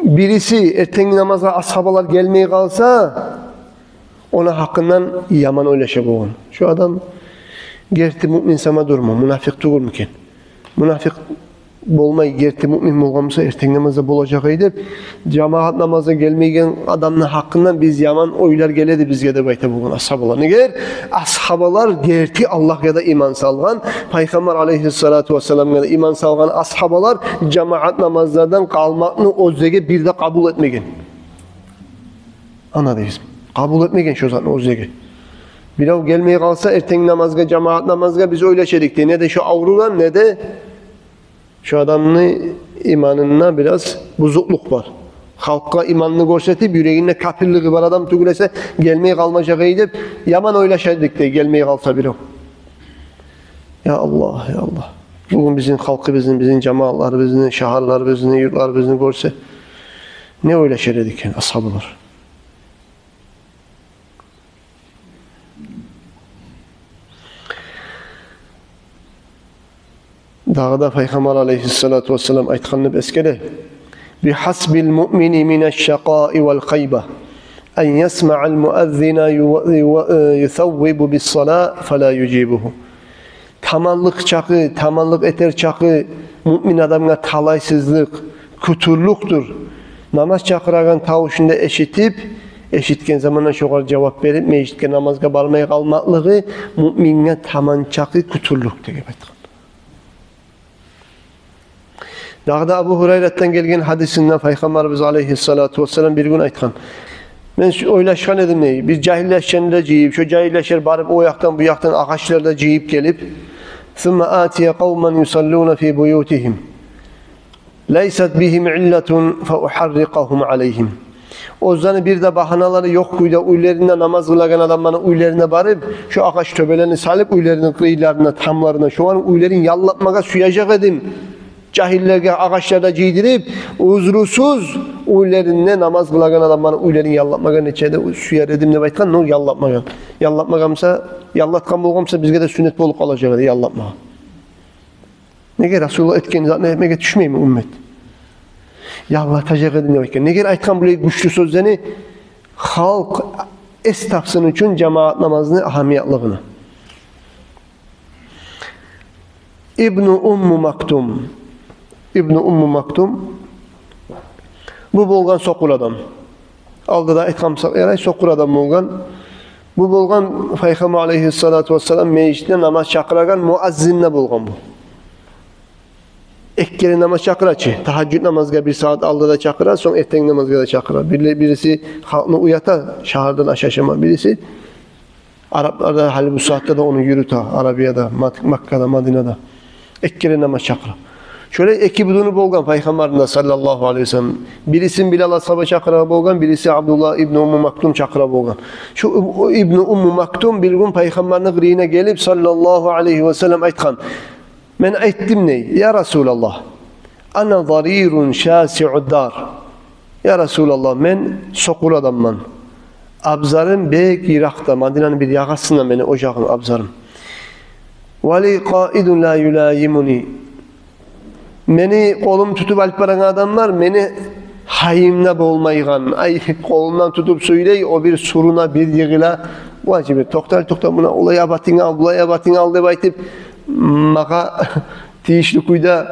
бириси эртенги намазгъа асгьабалар гелмей къалса, ону гьакъындан яман ойлаша болгъан. Шо адам герти муъмин сама дюрмю, мунафикъ тюгюлмю экен? Мунафикъ болмай, герти муъмин болгъан буса, эртенги намазда болажакъ эди деп, жамагьат намазгъа гелмейген адамны гьакъындан биз яман ойлар геледи бизге деп айта болгъан асгьабалар. Неге? Асгьабалар герти Аллагьгъа да иман салгъан, пайхаммар алайгьиссалату вассаламгъа да иман салгъан асгьабалар жамагьат намазлардан къалмакъны оьзлеге бир де къабул этмеген. Ана дейсиз, къабул этмеген шо затны оьзлеге. Бирев гелмей къалса эртенги намазгъа, жамагьат намазгъа, биз ойлаша эдик дей, не де шо аврудан, не де шо адамны иманында бираз бузукълукъ бар. Халкъгъа иманны гёрсетип, юрегинде капирлиги бар адам тюгюл эсе, гелмей къалмажакъ эди деп яман ойлаша эдик дей, гелмей къалса бирев. Я Аллагь, я Аллагь. Бугюн бизин халкъыбызны, бизин жамагьатларыбызны, шагьарларыбызны, юртларыбызны гёрсе, не ойлашар эди экен асгьабалар? Дагъы да пайхаммар алайгьиссалату вассалам айтгъанны эсгере: «Бигьасбил муъмини минаш-шакъаи вал хайба ан ясмаъал муаззина ю-, ю-, юсаввибу бис-салати фала южибугьу». Таманлыкъ чакъы, таманлыкъ этер чакъы муъмин адамгъа талайсызлыкъ, кютюрлюкдюр намаз чакъырагъан тавушун да эшитип, эшитген заманда шогъар жавап берип, межитге намазгъа бармай къалмакълыгъы муъминге таман чакъы кютюрлюк деп айтгъан. Дагъы да Абу Гьурайратдан гелген гьадисинде Пайхаммарыбыз алайгьиссалату вассалам бир гюн айтгъан: «Мен шу ойлашгъан эдим, – дей, – биз жагьиллешлени де жыйып, шо жагьиллешлер барып о якъдан, бу якъдан агъачлар да жыйып гелип, сумма атия къавман юсаллуна фи буютигьим, лайсат бигьим иллатун фа ухьаррикъагьум алайгьим». Оьзлени бир де багьаналары ёкъ кюйде уьйлеринде намаз къылагъан адамланы уьйлерине барып, шо агъач тёбелени салып, уьйлерини къыйынларына, тамларына, шоланы уьйлерин яллатмагъа сюежек эдим. Жагьиллеге агъачлар да жыйдырып, узрусуз уьйлеринде намаз къылагъан адамланы уьйлерин яллатмагъа нече де сюер эдим деп айтгъан, но яллатмагъан. Яллатмагъан буса, яллатгъан болгъан буса, бизге де сюннет болуп къалажакъ эди яллатмагъа. Неге, Расулуллагь этген затны этмеге тюшмейми уммат? Яллатажакъ эдим деп айтгъан. Неге айтгъан булай гючлю сёзлени? Халкъ эс тапсын учун жамаат намазны агьамиятлыгъына. Ибну Умму Мактум. Ибну Умму Мактум. Бу болгъан сокъур адам. Алда да айтгъан бусакъ ярай, сокъур адам болгъан. Бу болгъан Пайхаммар алайгьиссалату вассалам межитде намаз чакъырагъан муаззин де болгъан бу. Эки керен намаз чакъыра чы. Тагьажжуд намазгъа бир сагьат алда да чакъыра, сонг эртен намазгъа да чакъыра. Бир-, бириси халкъны уята, шагьардан ашашама, бириси арапларда гьали бу сагьатда да ону юрюте, Арабияда, Мак-, Маккада, Мадинада. Эки керен намаз чакъыра. Шолай эки будуну болгъан Пайхаммарны да, саллаллагьу алайгьи ва саллам. Бирисин Билал асгьаба чакъыра болгъан, бириси Абдуллагь ибну Умму Мактум чакъыра болгъан. Шу Ибну Умму Мактум бир гюн Пайхаммарны къырыйына гелип, саллаллагьу алайгьи ва саллам, айтгъан: «Мен айтдым, – дей, – я Расулаллагь, ана зарирун шасиу дар. Я Расулаллагь, мен сокъур адамман. Абзарым бек йыракъда, Мадинаны бир ягъасында мени ожагъым, абзарым. Ва ли къаидун ла юлайимуни. Мени къолум тутуп алып барагъан адам бар, мени гьайымда болмайгъан. Ай, къолумдан тутуп сюйрей, о бир суруна, бир йыгъыла. Ваджи бир, токъта, токъта, муна олай абатынг ал, булай абатынг ал», – деп айтып, магъа тийишли кюйде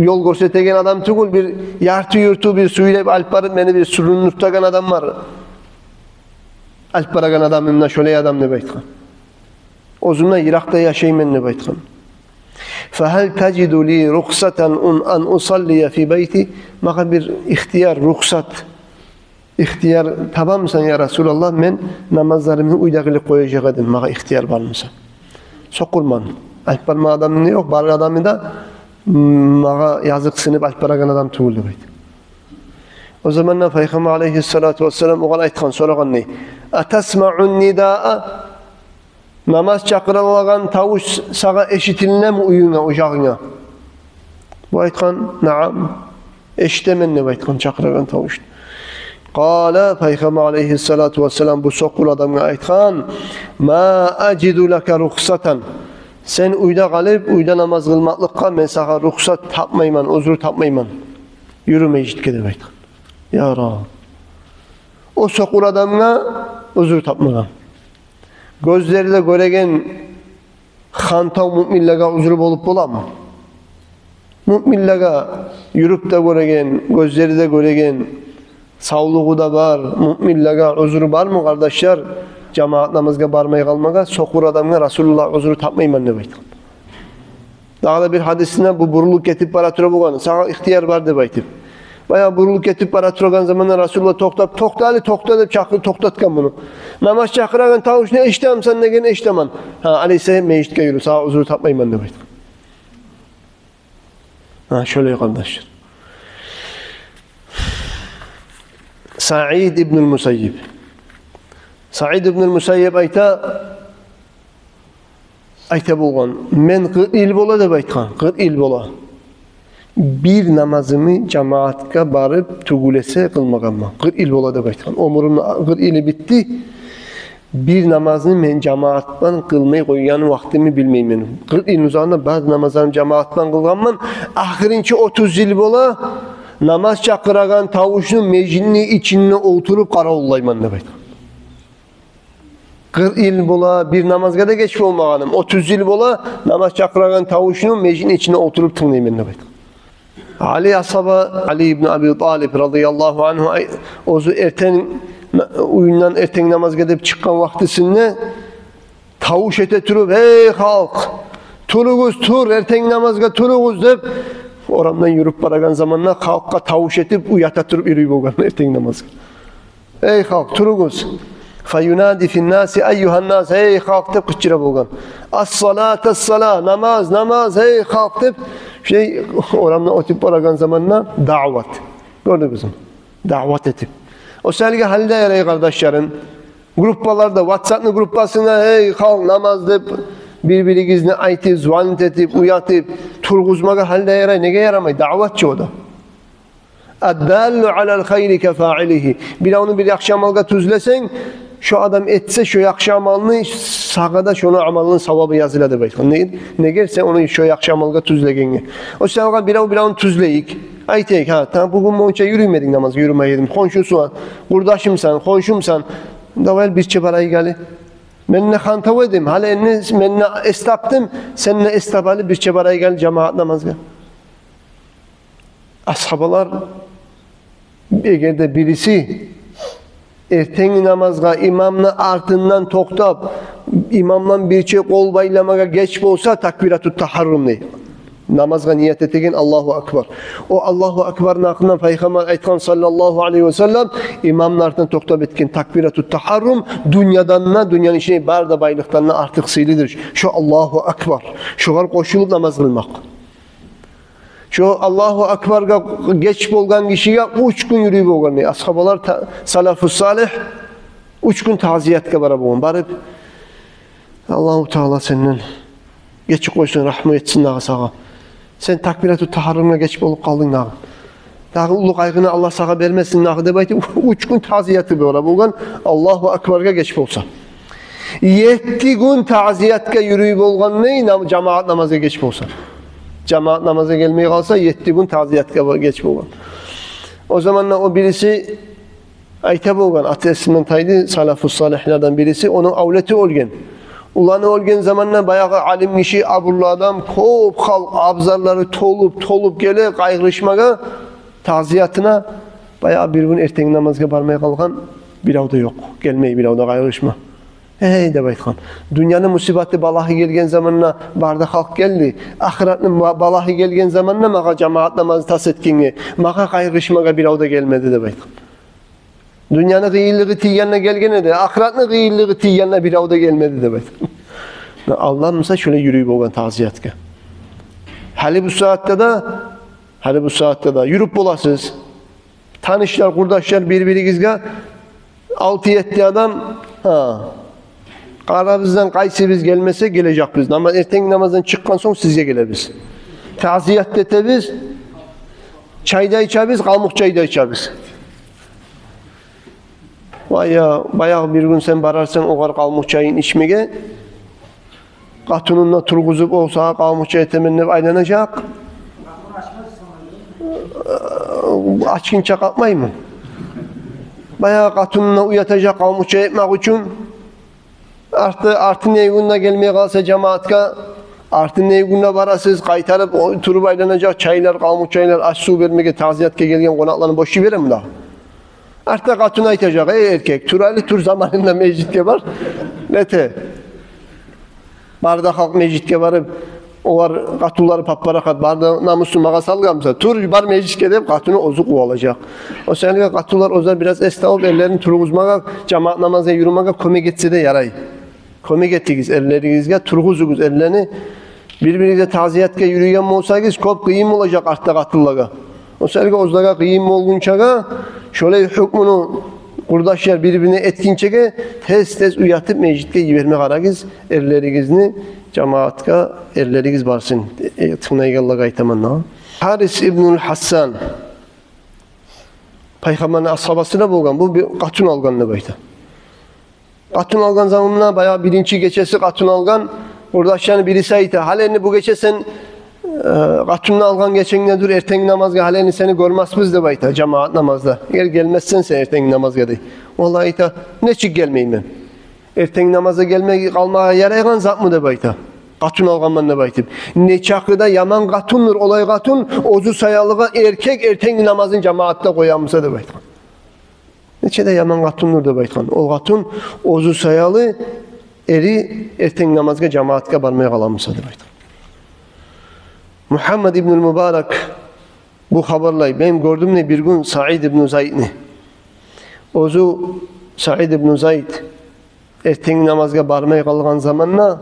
ёл гёрсетеген адам тюгюл, бир ярты-юрту бир сюйреп алып барып, мени бир суруну тутагъан адам бар. Алып барагъан адамым да шолай адам деп айтгъан. Оьзюмден йыракъда яшайман деп айтгъан. «Фагьал тажиду ли рухсатан ан усаллия фи байти?» Магъа бир ихтияр, рухсат, ихтияр табамысан, я Расулаллагь, мен намазларымны уьйде къылып къояжакъ эдим, магъа ихтияр бармыса. Сокъурман. Алып барма адамым да ёкъ, бар адамым да магъа языкъсынып алып барагъан адам тюгюл деп айта. О заманда Пайхаммар алайгьиссалату вассалам огъар айтгъан, сорагъан дей: «Атасмаъу нидаа? Намаз чакъырылагъан тавуш сагъа эшитилинеми уьюнге, ожагъынга?» Бу айтгъан: «Наам, эшитемен», – деп айтгъан чакъырагъан тавушну. Къала, Пайхаммар алайгьиссалату вассалам бу сокъур адамгъа айтгъан: «Ма ажиду лака рухсатан. Сен уьйде къалып, уьйде намаз къылмакълыкъгъа мен сагъа рухсат тапмайман, узру тапмайман. Юрю межитге», – деп айтгъан. Я Раб. О сокъур адамгъа узру тапмагъан. Гёзлери де гёреген хантав муъминлеге узру болуп боламы? Муъминлеге, юрюп де гёреген, гёзлери де гёреген, савлугъу да бар муъминлеге узру бармы, къардашлар, жамаат намазгъа бармай къалмагъа? Сокъур адамгъа Расулуллагь узру тапмайман деп айтгъан. Дагъы да бир гьадисинде бу бурулуп гетип бара тура болгъан, сагъа ихтияр бар деп айтып. Баягъы бурулуп гетип бара турагъан заманда Расулуллагь токътап: «Токъта, Али, токъта», – деп чакъы-, токътатгъан муну. «Намаз чакъырагъан тавушну эшитемисен?» – деген. «Эшитемен». «Гьа, Али, сен межитге юрю, сагъа узру тапмайман», – деп айтгъан. Гьа, шолай, къардашлар. Саид ибнул Мусаййиб. Саид ибнул Мусаййиб айта, айта болгъан: «Мен къыркъ йыл бола, – деп айтгъан, – къыркъ йыл бола, бир намазымны жамаатгъа барып тюгюл эсе къылмагъанман. Къыркъ йыл бола, – деп айтгъан. – Оьмюрюмню къыркъ йылы битди. Бир намазны мен жамаатман къылмай къойгъан вакътимни билмеймен. Къыркъ йылны узагъында бары намазларымны жамаатман къылгъанман. Ахырынчы отуз йыл бола, намаз чакъырагъан тавушну межитни ичинде олтуруп къаравуллайман», – деп айтгъан. «Къыркъ йыл бола, бир намазгъа да геч болмагъаным. Отуз йыл бола, намаз чакъырагъан тавушну межитни ичинде олтуруп тынглайман», – деп айтгъан. Али асгьаба, Али ибн Аби Талиб радияллагьу ангьу, ай, оьзю эртен, уьюнден эртен намазгъа деп чыкъгъан вакътисинде тавуш эте туруп: «Гьей халкъ, туругъуз, тур, эртен намазгъа туругъуз», – деп, Орамдан юрюп барагъан заманда халкъгъа тавуш этип, уята туруп юрюй болгъан эртенги намазгъа. «Эй халкъ, туругъуз!» «Фаюнади финнаси айюгьаннас, эй халкъ!» деп къычыра болгъан. «Ас-салат, ас-сала, намаз, намаз, эй халкъ!» деп, шей, орамдан оьтюп барагъан заманда даъват. Гёрдюгюзмю? Даъват этип. О саялы гьали де ярай, къардашларым. Группаларда, ватсапны группасына, «Эй халкъ, намаз!» деп, бир-биригизни айтып, звонить этип, уятып тургъузмагъа гьали де ярай. Неге ярамай? Даъват чы о да. «Аддаллу алал хайри кафаилигьи». Биревню бир яхшы амалгъа тюзлесенг, шо адам этсе шо яхшы амалны, сагъа да шону амалыны савабы языла деп айтгъан. Не-, неге сен ону шо яхшы амалгъа тюзлегенге. О саялы бирев биревню тюзлейик. Айтайыкъ, гьа, та бугюн монча юрюмединг намазгъа, юрюмей эдинг. Хоншунг бар, къурдашымсан, хоншумсан. Давай бирче барайыкъ гьали. Мен де хантав эдим, гьали энни мен де эс тапдым, сен де эс тап гьали, бирче барайыкъ гьали жамагьат намазгъа. Асгьабалар, эгер де бириси эртенги намазгъа имамны артындан токътап, имамдан бирче къол байламагъа геч болса, такбирату тагьаррум дей. Намазгъа ният этеген, Аллагьу акбар. О Аллагьу акбарны гьакъында Пайхаммар айтгъан, саллаллагьу алайгьи ва саллам, имамны артындан токътап этген такбирату тагьаррум дюньядан да, дюньяны ичиндеги бары да байлыкъдан да артыкъ сыйлыдыр. Шо Аллагьу акбар. Шогъар къошулуп намаз къылмакъ. Шо Аллагьу акбаргъа геч болгъан гишиге уьч гюн юрюй болгъан дей. Асгьабалар, та-, салафу салигь уьч гюн тазиятгъа бара болгъан. Барып, «Аллагьу Таала сенден гечип къойсун, рагьму этсин дагъы сагъа. Сен такбирату тагьаррумгъа геч болуп къалдынг дагъы. Дагъы уллу къайгъыны Аллагь сагъа бермесин дагъы», — деп айтып, уьч гюн тазияты бара болгъан, Аллагьу акбаргъа геч болса. Етти гюн тазиятгъа юрюй болгъан дей, нам-, жамагьат намазгъа геч болса. Жамагьат намазгъа гелмей къалса, етти гюн тазиятгъа ба-, геч болгъан. О заманда о бириси айта болгъан, аты эсимден тайды, салафу салигьлерден бириси, ону авлети оьлген. Уланы оьлген заманда баягъы алим гиши, абурлу адам, кёп халкъ, абзарлары толуп, толуп геле къайгъырышмагъа, тазиятына. Баягъы бир гюн эртенги намазгъа бармай къалгъан бирев де ёкъ. Гелмей бирев де къайгъырышма. «Эй, — деп айтгъан, — дюньяны мусибаты, балагьы гелген заманда бары да халкъ гелди. Ахыратны ба-, балагьы гелген заманда магъа жамагьат намазны тас этгенге, магъа къайгъырышмагъа бирев де гелмеди», — деп айтгъан. «Дюньяны къыйынлыгъы тийгенде гелген эди, ахыратны къыйынлыгъы тийгенде бирев де гелмеди», — деп айтгъан. Аллагь буюрса, шолай юрюй болгъан тазиятгъа. Гьали бу сагьатда да, гьали бу сагьатда да юрюп боласыз. Танышлар, къурдашлар, бир-биригизге алты-етти адам, гьа, арабыздан къайсыбыз гелмесе, гележекбиз. Нама-, эртенги намаздан чыкъгъан сонг сизге гелебиз. Тазият да этебиз, чай да ичебиз, къалмукъ чай да ичебиз. Вай я, баягъы бир гюн сен барарсан огъар къалмукъ чайын ичмеге, къатынын да тургъузуп, о сагъа къалмукъ чай этемен деп айланажакъ. Ачгъынча къалмаймы? Баягъы къатынын да уятажакъ къалмукъ чай этмек учун. Арты, артындагъы гюн де гелмей къалса жамагьатгъа, артындагъы гюн де барасыз, къайтарып о-, туруп айланажакъ, чайлар, къалмукъ чайлар, аш-сув бермеге, тазиятгъа гелген къонакъланы бош йиберемми дагъы? Артда къатын айтажакъ: «Эй эркек, тур гьали, тур, заманында межитге бар». Нете? Бары да халкъ межитге барып, олар, къатынлары пап-парахат, бары да намусун магъа салгъан буса, «Тур, бар межитге», — деп, къатыны оьзю къувалажакъ. О саялы къатынлар оьзлер бираз эс табып, эрлерин тургъузмагъа, жамагьат намазгъа юрюмеге кёмек этсе де ярай. Кёмек этигиз эрлеригизге, тургъузугъуз эрлени. Бир-биригизге тазиятгъа юрюйген болсагъыз, кёп къыйын болажакъ артда къатынлагъа. О саялы оьзлеге къыйын болгъунчагъа, шолай гьукмуну къурдашлар бир-бирине этгинчеге, тез-тез уятып межитге йиберме къарагъыз эрлеригизни, жамагьатгъа эрлеригиз барсын. Э, тынглайгъанлагъа айтаман дагъы. Гьарис ибнул Гьассан, Пайхаммарны асгьабасы да болгъан, бу бир къатын алгъан деп айта. Къатын алгъан заманда, баягъы биринчи гечеси къатын алгъан, къурдашланы бириси айта: «Гьали энди бу гече сен, э, къатынны алгъан геченг де дюр, эртенги намазгъа гьали энди сени гёрмесбиз», — деп айта, жамагьат намазда. «Эгер гелмесен сен эртенги намазгъа», — дей. Валлагь, айта, — «нечик гелмеймен? Эртенги намазгъа гелмей къалмагъа ярайгъан затмы?» — деп айта. «Къатын алгъанман», — деп айтып. «Нечакъы да яман къатындыр олай къатын, оьзю саялыгъа эркек эртенги намазын жамагьатда къоя буса», — деп айтгъан. «Нече де яман къатындыр», — деп айтгъан. «Ол къатын оьзю саялы эри эртенги намазгъа жамагьатгъа бармай къала буса», — деп айтгъан. Мугьаммад ибнул Мубарак, Бу хабарлай: «Мен гёрдюм, – дей, – бир гюн Саид ибну Зайдны. Оьзю, Саид ибну Зайд, эртенги намазгъа бармай къалгъан заманда,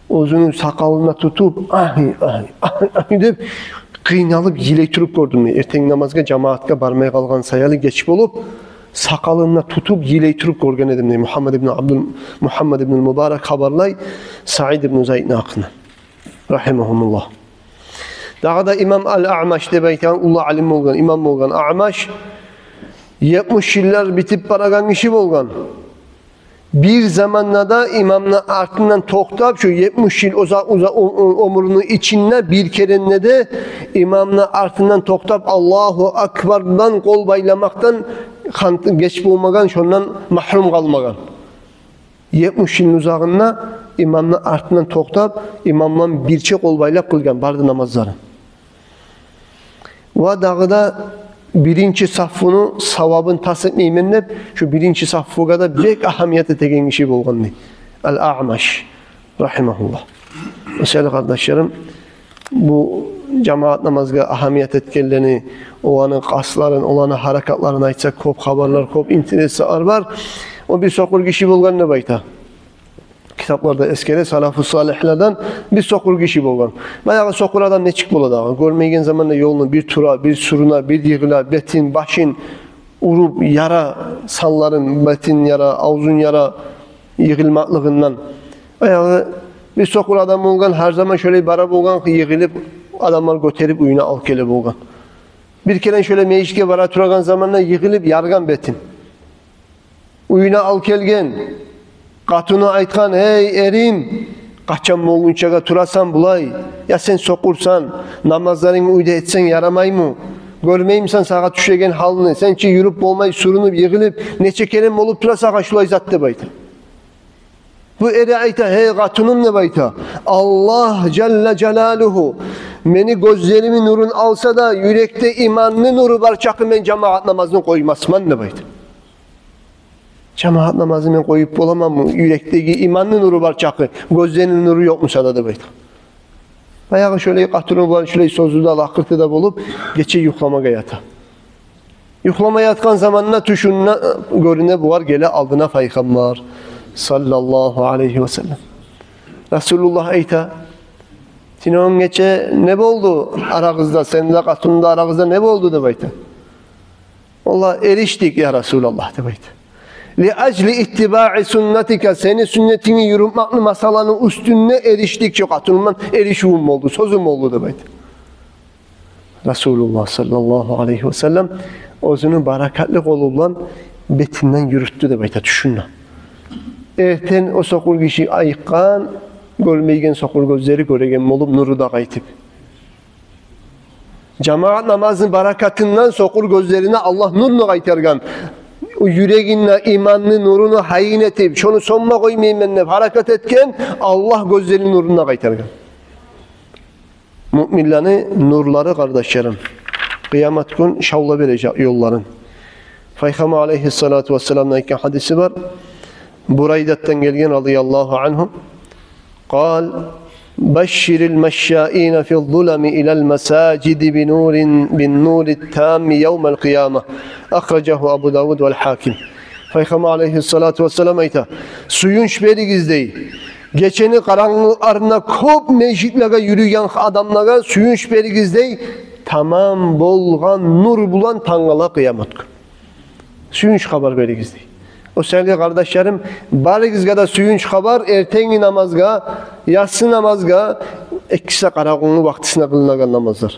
оьзюню сакъалына тутуп, агьи, агьи, агьи, агьи деп, къыйналып йылай туруп гёрдюм, – дей. – Эртенги намазгъа жамаатгъа бармай къалгъан саялы, геч болуп, сакъалына тутуп йылай туруп гёрген эдим», – дей Мухаммад ибну Абдул, Мухаммад ибну Мубарак хабарлай Саид ибну Зайдны гьакъында, рагьимагьумуллагь. Дагъы да имам Ал-Аъмаш деп айтагъан уллу алим болгъан, имам болгъан Аъмаш, етмиш йыллар битип барагъан гиши болгъан. Бир заманда да имамны артындан токътап, шу етмиш йыл уза-, уза-, о-, о-, оьмюрню ичинде бир керен де имамны артындан токътап, Аллагьу акбардан къол байламакъдан хант-, геч болмагъан, шондан магьрюм къалмагъан. Етмиш йылны узагъында имамны артындан токътап, имамдан бирче къол байлап къылгъан бары да намазларын. Ва дагъы да биринчи саффуну савабын тас этмеймен деп, шу биринчи саффугъа да бек агьамият этеген гиши болгъан, дей, Ал-Аъмаш, рагьимагьуллагь. О саялы, къардашларым, бу жамаат намазгъа агьамият этгенлени, оланы къастларын, оланы гьаракатларын айтсакъ, кёп хабарлар, кёп интереслер бар. О бир сокъур гиши болгъан деп айта. Китапларда эсгере, салафу салигьлерден бир сокъур гиши болгъан. Баягъы сокъур адам нечик бола дагъы? Гёрмейген заманда ёлну бир тура, бир сюрюне, бир йыгъыла, бетин, башын уруп яра, санларын, бетин яра, авзун яра йыгъылмакълыгъындан. Баягъы бир сокъур адам болгъан, гьар заман шолай бара болгъан, йыгъылып, адамлар гётерип уьюне алып геле болгъан. Бир керен шолай межитге бара турагъан заманда йыгъылып яргъан бетин. Уьюне алып гелген. Къатыны айтгъан: «Эй, эрим, къачан болгъунчагъа турасан булай? Я сен сокъурсан, намазларынгны уьйде этсенг ярамаймы? Гёрмеймисен сагъа тюшеген гьалны? Сен чи юрюп болмай, сюрюнюп, йыгъылып, нече керен болуп тура сагъа шулай зат», – деп айта. Бу эри айта: «Гьей, къатыным, – деп айта, – Аллагь жалла жалалугьу мени гёзлеримни нурун алса да, юрекде иманны нуру бар чакъы мен жамаат намазны къоймасман», – деп айта. «Жамаат намазны мен къоюп боламанмы, юрекдеги иманны нуру бар чакъы, гёзлени нуру ёкъ буса да?» – деп айта. Баягъы шолай къатыны булан шолай сёзю де, лакъырты да болуп, гече юхламагъа ята. Юхлама ятгъан заманда тюшюнде гёрюне бугъар, геле алдына Пайхаммар, саллаллагьу алайгьи ва саллам. Расулуллагь айта: «Сени о гече не болду арагъызда, сени де, къатынны да арагъызда не болду?» – деп айта. «Валлагь, эришдик, я Расулаллагь», – деп айта. «Ли ажли иттибаи суннатика, сени сюннетингни юрютмекни масъаланы уьстюнде эришдик, шо къатынымдан эришивюм болду, сёзюм болду», – деп айта. Расулуллагь саллаллагьу алайгьи ва саллам оьзюню баракатлы къолу булан бетинден юрютдю деп айта тюшюнде. Эртен о сокъур гиши айыкъгъан, гёрмейген сокъур гёзлери гёреген болуп, нуру да къайтып. Жамаат намазны баракатындан сокъур гёзлерине Аллагь нурну къайтаргъан. О юрегинде иманны нуруну гьайын этип, шону сёнме къоймайман деп гьаракат этген, Аллагь гёзлерини нурун да къайтаргъан. Муъминлени нурлары, къардашларым, къыямат гюн шавла бережек ёлларын. Пайхаммар алайгьиссалату вассаламны айтгъан гьадиси бар. Бурайдатдан гелген, радияллагьу ангьу. Къал: «Башширил машшаина физ зулами илал масажиди би нурин, бин нурит тамми явмал къияма». Ахражагьу Абу Давуд вал Гьаким. Пайхаммар алайгьиссалату вассалам айта: «Сююнч беригиз, – дей, – гечени къарангылыкъларында кёп межитлеге юрюйген адамлагъа сююнч беригиз, – дей, – тамам болгъан нур булан тангала къыямат гюн. Сююнч хабар беригиз», – дей. О саялы, къардашларым, барыгъызгъа да сююнч хабар: эртенги намазгъа, яссы намазгъа, экиси къарангылыкъ вакътисинде къылынагъан намазлар.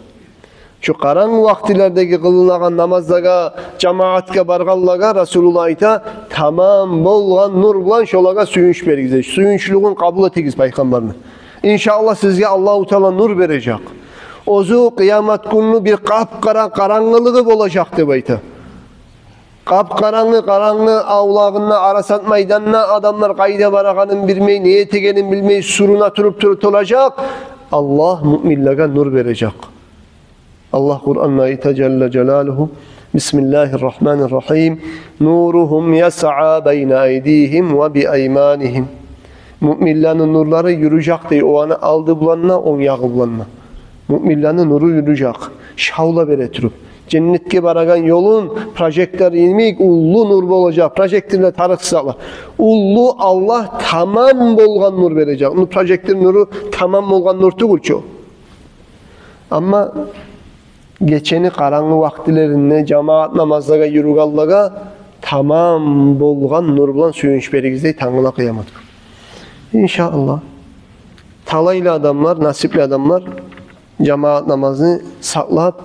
Шу къарангы вакътилердеги къылынагъан намазлагъа, жамаатгъа баргъанлагъа Расулуллагь айта: «Тамам болгъан нур булан шолагъа сююнч беригиз, сююнчлюгюн къабул этигиз Пайхаммарны. Иншааллагь, сизге Аллагьу Таала нур бережек. Оьзю къыямат гюнню бир къап-къара къарангылыгъы болажакъ», – деп айта. Къап-къарангы, къарангы авлагъында, Арасат майданында адамлар къайда барагъанын билмей, не этегенин билмей, сюрюне туруп-туруп толажакъ. Аллагь муъминлеге нур бережек. Аллагь Къуранда айта, жалла жалалугьу: «Бисмиллагьир рагьманир рагьим. Нуругьум ясъа байна айдигьим ва би айманигьим». Муъминлени нурлары юрюжек, – дей, – оланы алды булан да, онг ягъы булан да. Муъминлени нуру юрюжек. шавла бере туруп, женнетге барагъан ёлун прожектор йимик уллу нур болажакъ, прожекторлар тарыкъсыз затла. Уллу Аллагь тамам болгъан нур бережек. Ну, прожектор нуру тамам болгъан нур тюгюл чю. Амма гечени къарангы вакътилеринде жамагьат намазлагъа юрюгенлеге тамам болгъан нур булан сююнч беригиз дей тангала къыямат гюн. Иншааллагь. Талайлы адамлар, насипли адамлар жамагьат намазны сакълап,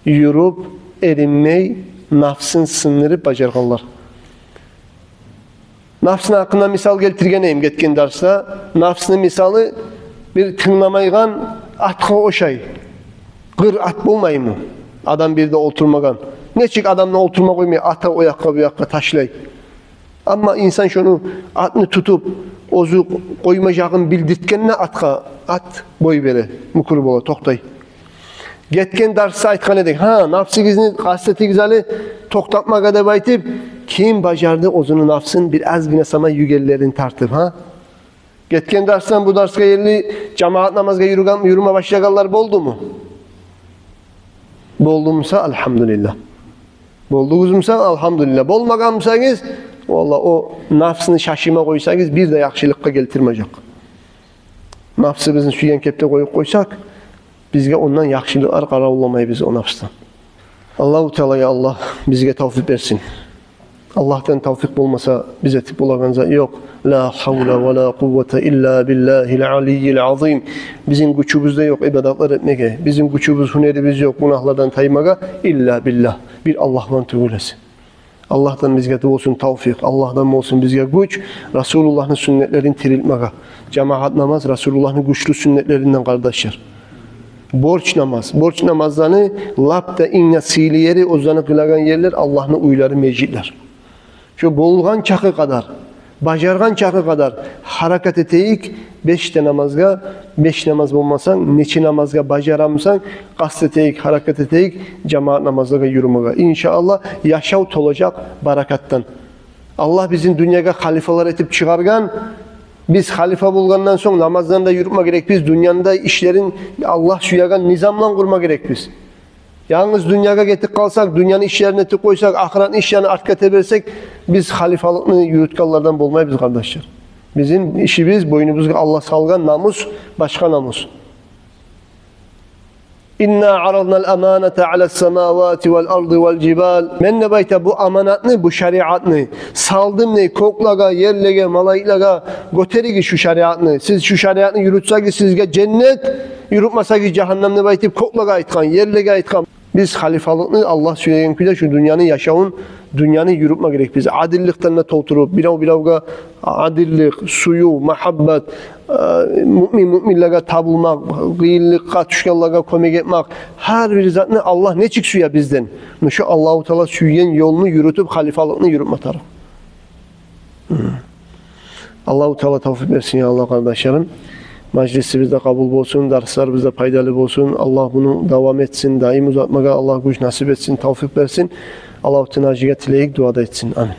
юрюп, эринмей, нафсын сындырып бажаргъанлар. Нафсны гьакъында мисал гелтирген эдим гетген дарсда. Нафсны мисалы бир тынгламайгъан атгъа ошай. Къыр ат болмаймы? Адам бир де олтурмагъан. Нечик адамны олтурма къоймай, ата о якъгъа, бу якъгъа ташлай. Амма инсан шону, атны тутуп, оьзю къоймажагъын билдиртгенде атгъа, ат бой бере, мюкюр бола, токътай. Гетген дарсда айтгъан эдик, гьа, нафсигизни къаст этигиз гьали токътатмагъа деп айтып, ким бажарды оьзюню нафсын бир азгъына сама югенлерин тартып, гьа? Гетген дарсдан бу дарсгъа ерли жамагьат намазгъа юрюген, юрюме башлагъанлар болдуму? Болдумуса, алгьамдулиллагь. Болдугъузмуса, алгьамдулиллагь. Болмагъанмусагъыз, валлагь, о нафсны шашыма къойсагъыз, бир де яхшылыкъгъа гелтирмежек. Нафсыбызны сюйген кепде къоюп къойсакъ, бизге ондан яхшылыкълар къаравулламайбыз о нафсдан. Аллагьу Таала, я Аллагь, бизге тавфикъ берсин. Аллагьдан тавфикъ болмаса, биз этип болагъан зат ёкъ. Ла гьавла ва ла къуввата илла биллагьил алиййил азим. Бизин гючюбюз де ёкъ ибадатлар этмеге. Бизин гючюбюз, гьюнерибиз ёкъ гюнагьлардан таймагъа, илла биллагь. Бир Аллагьдан тюгюл эсе. Аллагьдан бизге де болсун тавфикъ, Аллагьдан болсун бизге гюч Расулуллагьны сюннетлерин тирилтмеге. Жамагьат намаз Расулуллагьны гючлю сюннетлеринден, къардашлар. Борч намаз. Борч намазланы лап да инг де сыйлы ери, оьзлени къылагъан ерлер Аллагьны уьйлери, межитлер. Шо болгъан чакъы къадар, бажаргъан чакъы къадар гьаракат этейик, беш де намазгъа, беш намаз болмаса, нече намазгъа бажарамусан, къаст этейик, гьаракат этейик жамагьат намазлагъа юрюмеге. Иншааллагь, яшав толажакъ баракатдан. Аллагь бизин дюньягъа халифалар этип чыгъаргъан. Биз халифа болгъандан сонг намазланы да юрютме герекбиз, дюньяны да ишлерин Аллагь сюеген низамлан къурма герекбиз. Янгыз дюньягъа гетип къалсакъ, дюньяны ишлерин этип къойсакъ, ахыратны ишлерин артгъа эте берсек, биз халифалыкъны юрютгенлерден болмайбыз, къардашлар. Бизин ишибиз, бойнубузгъа Аллагь салгъан намус, башгъа намус. Инна аразнал аманата алас самавати вал арди вал жибал. Мен, деп айта, бу аманатны, бу шариатны салдым дей кёклеге, ерлеге, малайиклеге, гётеригиз шу шариатны. Сиз шу шариатны юрютсегиз, сизге женнет, юрютмесегиз, жагьаннам, деп айтып, кёклеге айтгъан, ерлеге айтгъан. Биз халифалыкъны Аллагь сюеген кюйде шу дюньяны яшавун, дюньяны юрютме герекбиз. Адилликден де толтуруп, бирев-биревге адиллик, сююв, магьаббат, э, муъмин муъминлеге табулмакъ, къыйынлыкъгъа тюшгенлеге кёмек этмек, гьар бир затны Аллагь нечик сюе бизден, муна шу Аллагьу Таала сюеген ёлну юрютюп, халифалыкъны юрютме тарыкъ. Аллагьу Таала тавфикъ берсин, я Аллагь, къардашларым. Мажлисибиз де къабул болсун, дарсларыбыз да пайдалы болсун. Аллагь муну давам этсин, даим узатмагъа Аллагь гюч насип этсин, тавфикъ берсин. Аллагьу Таала гьажиге тилейик, дуа да этсин. Амин.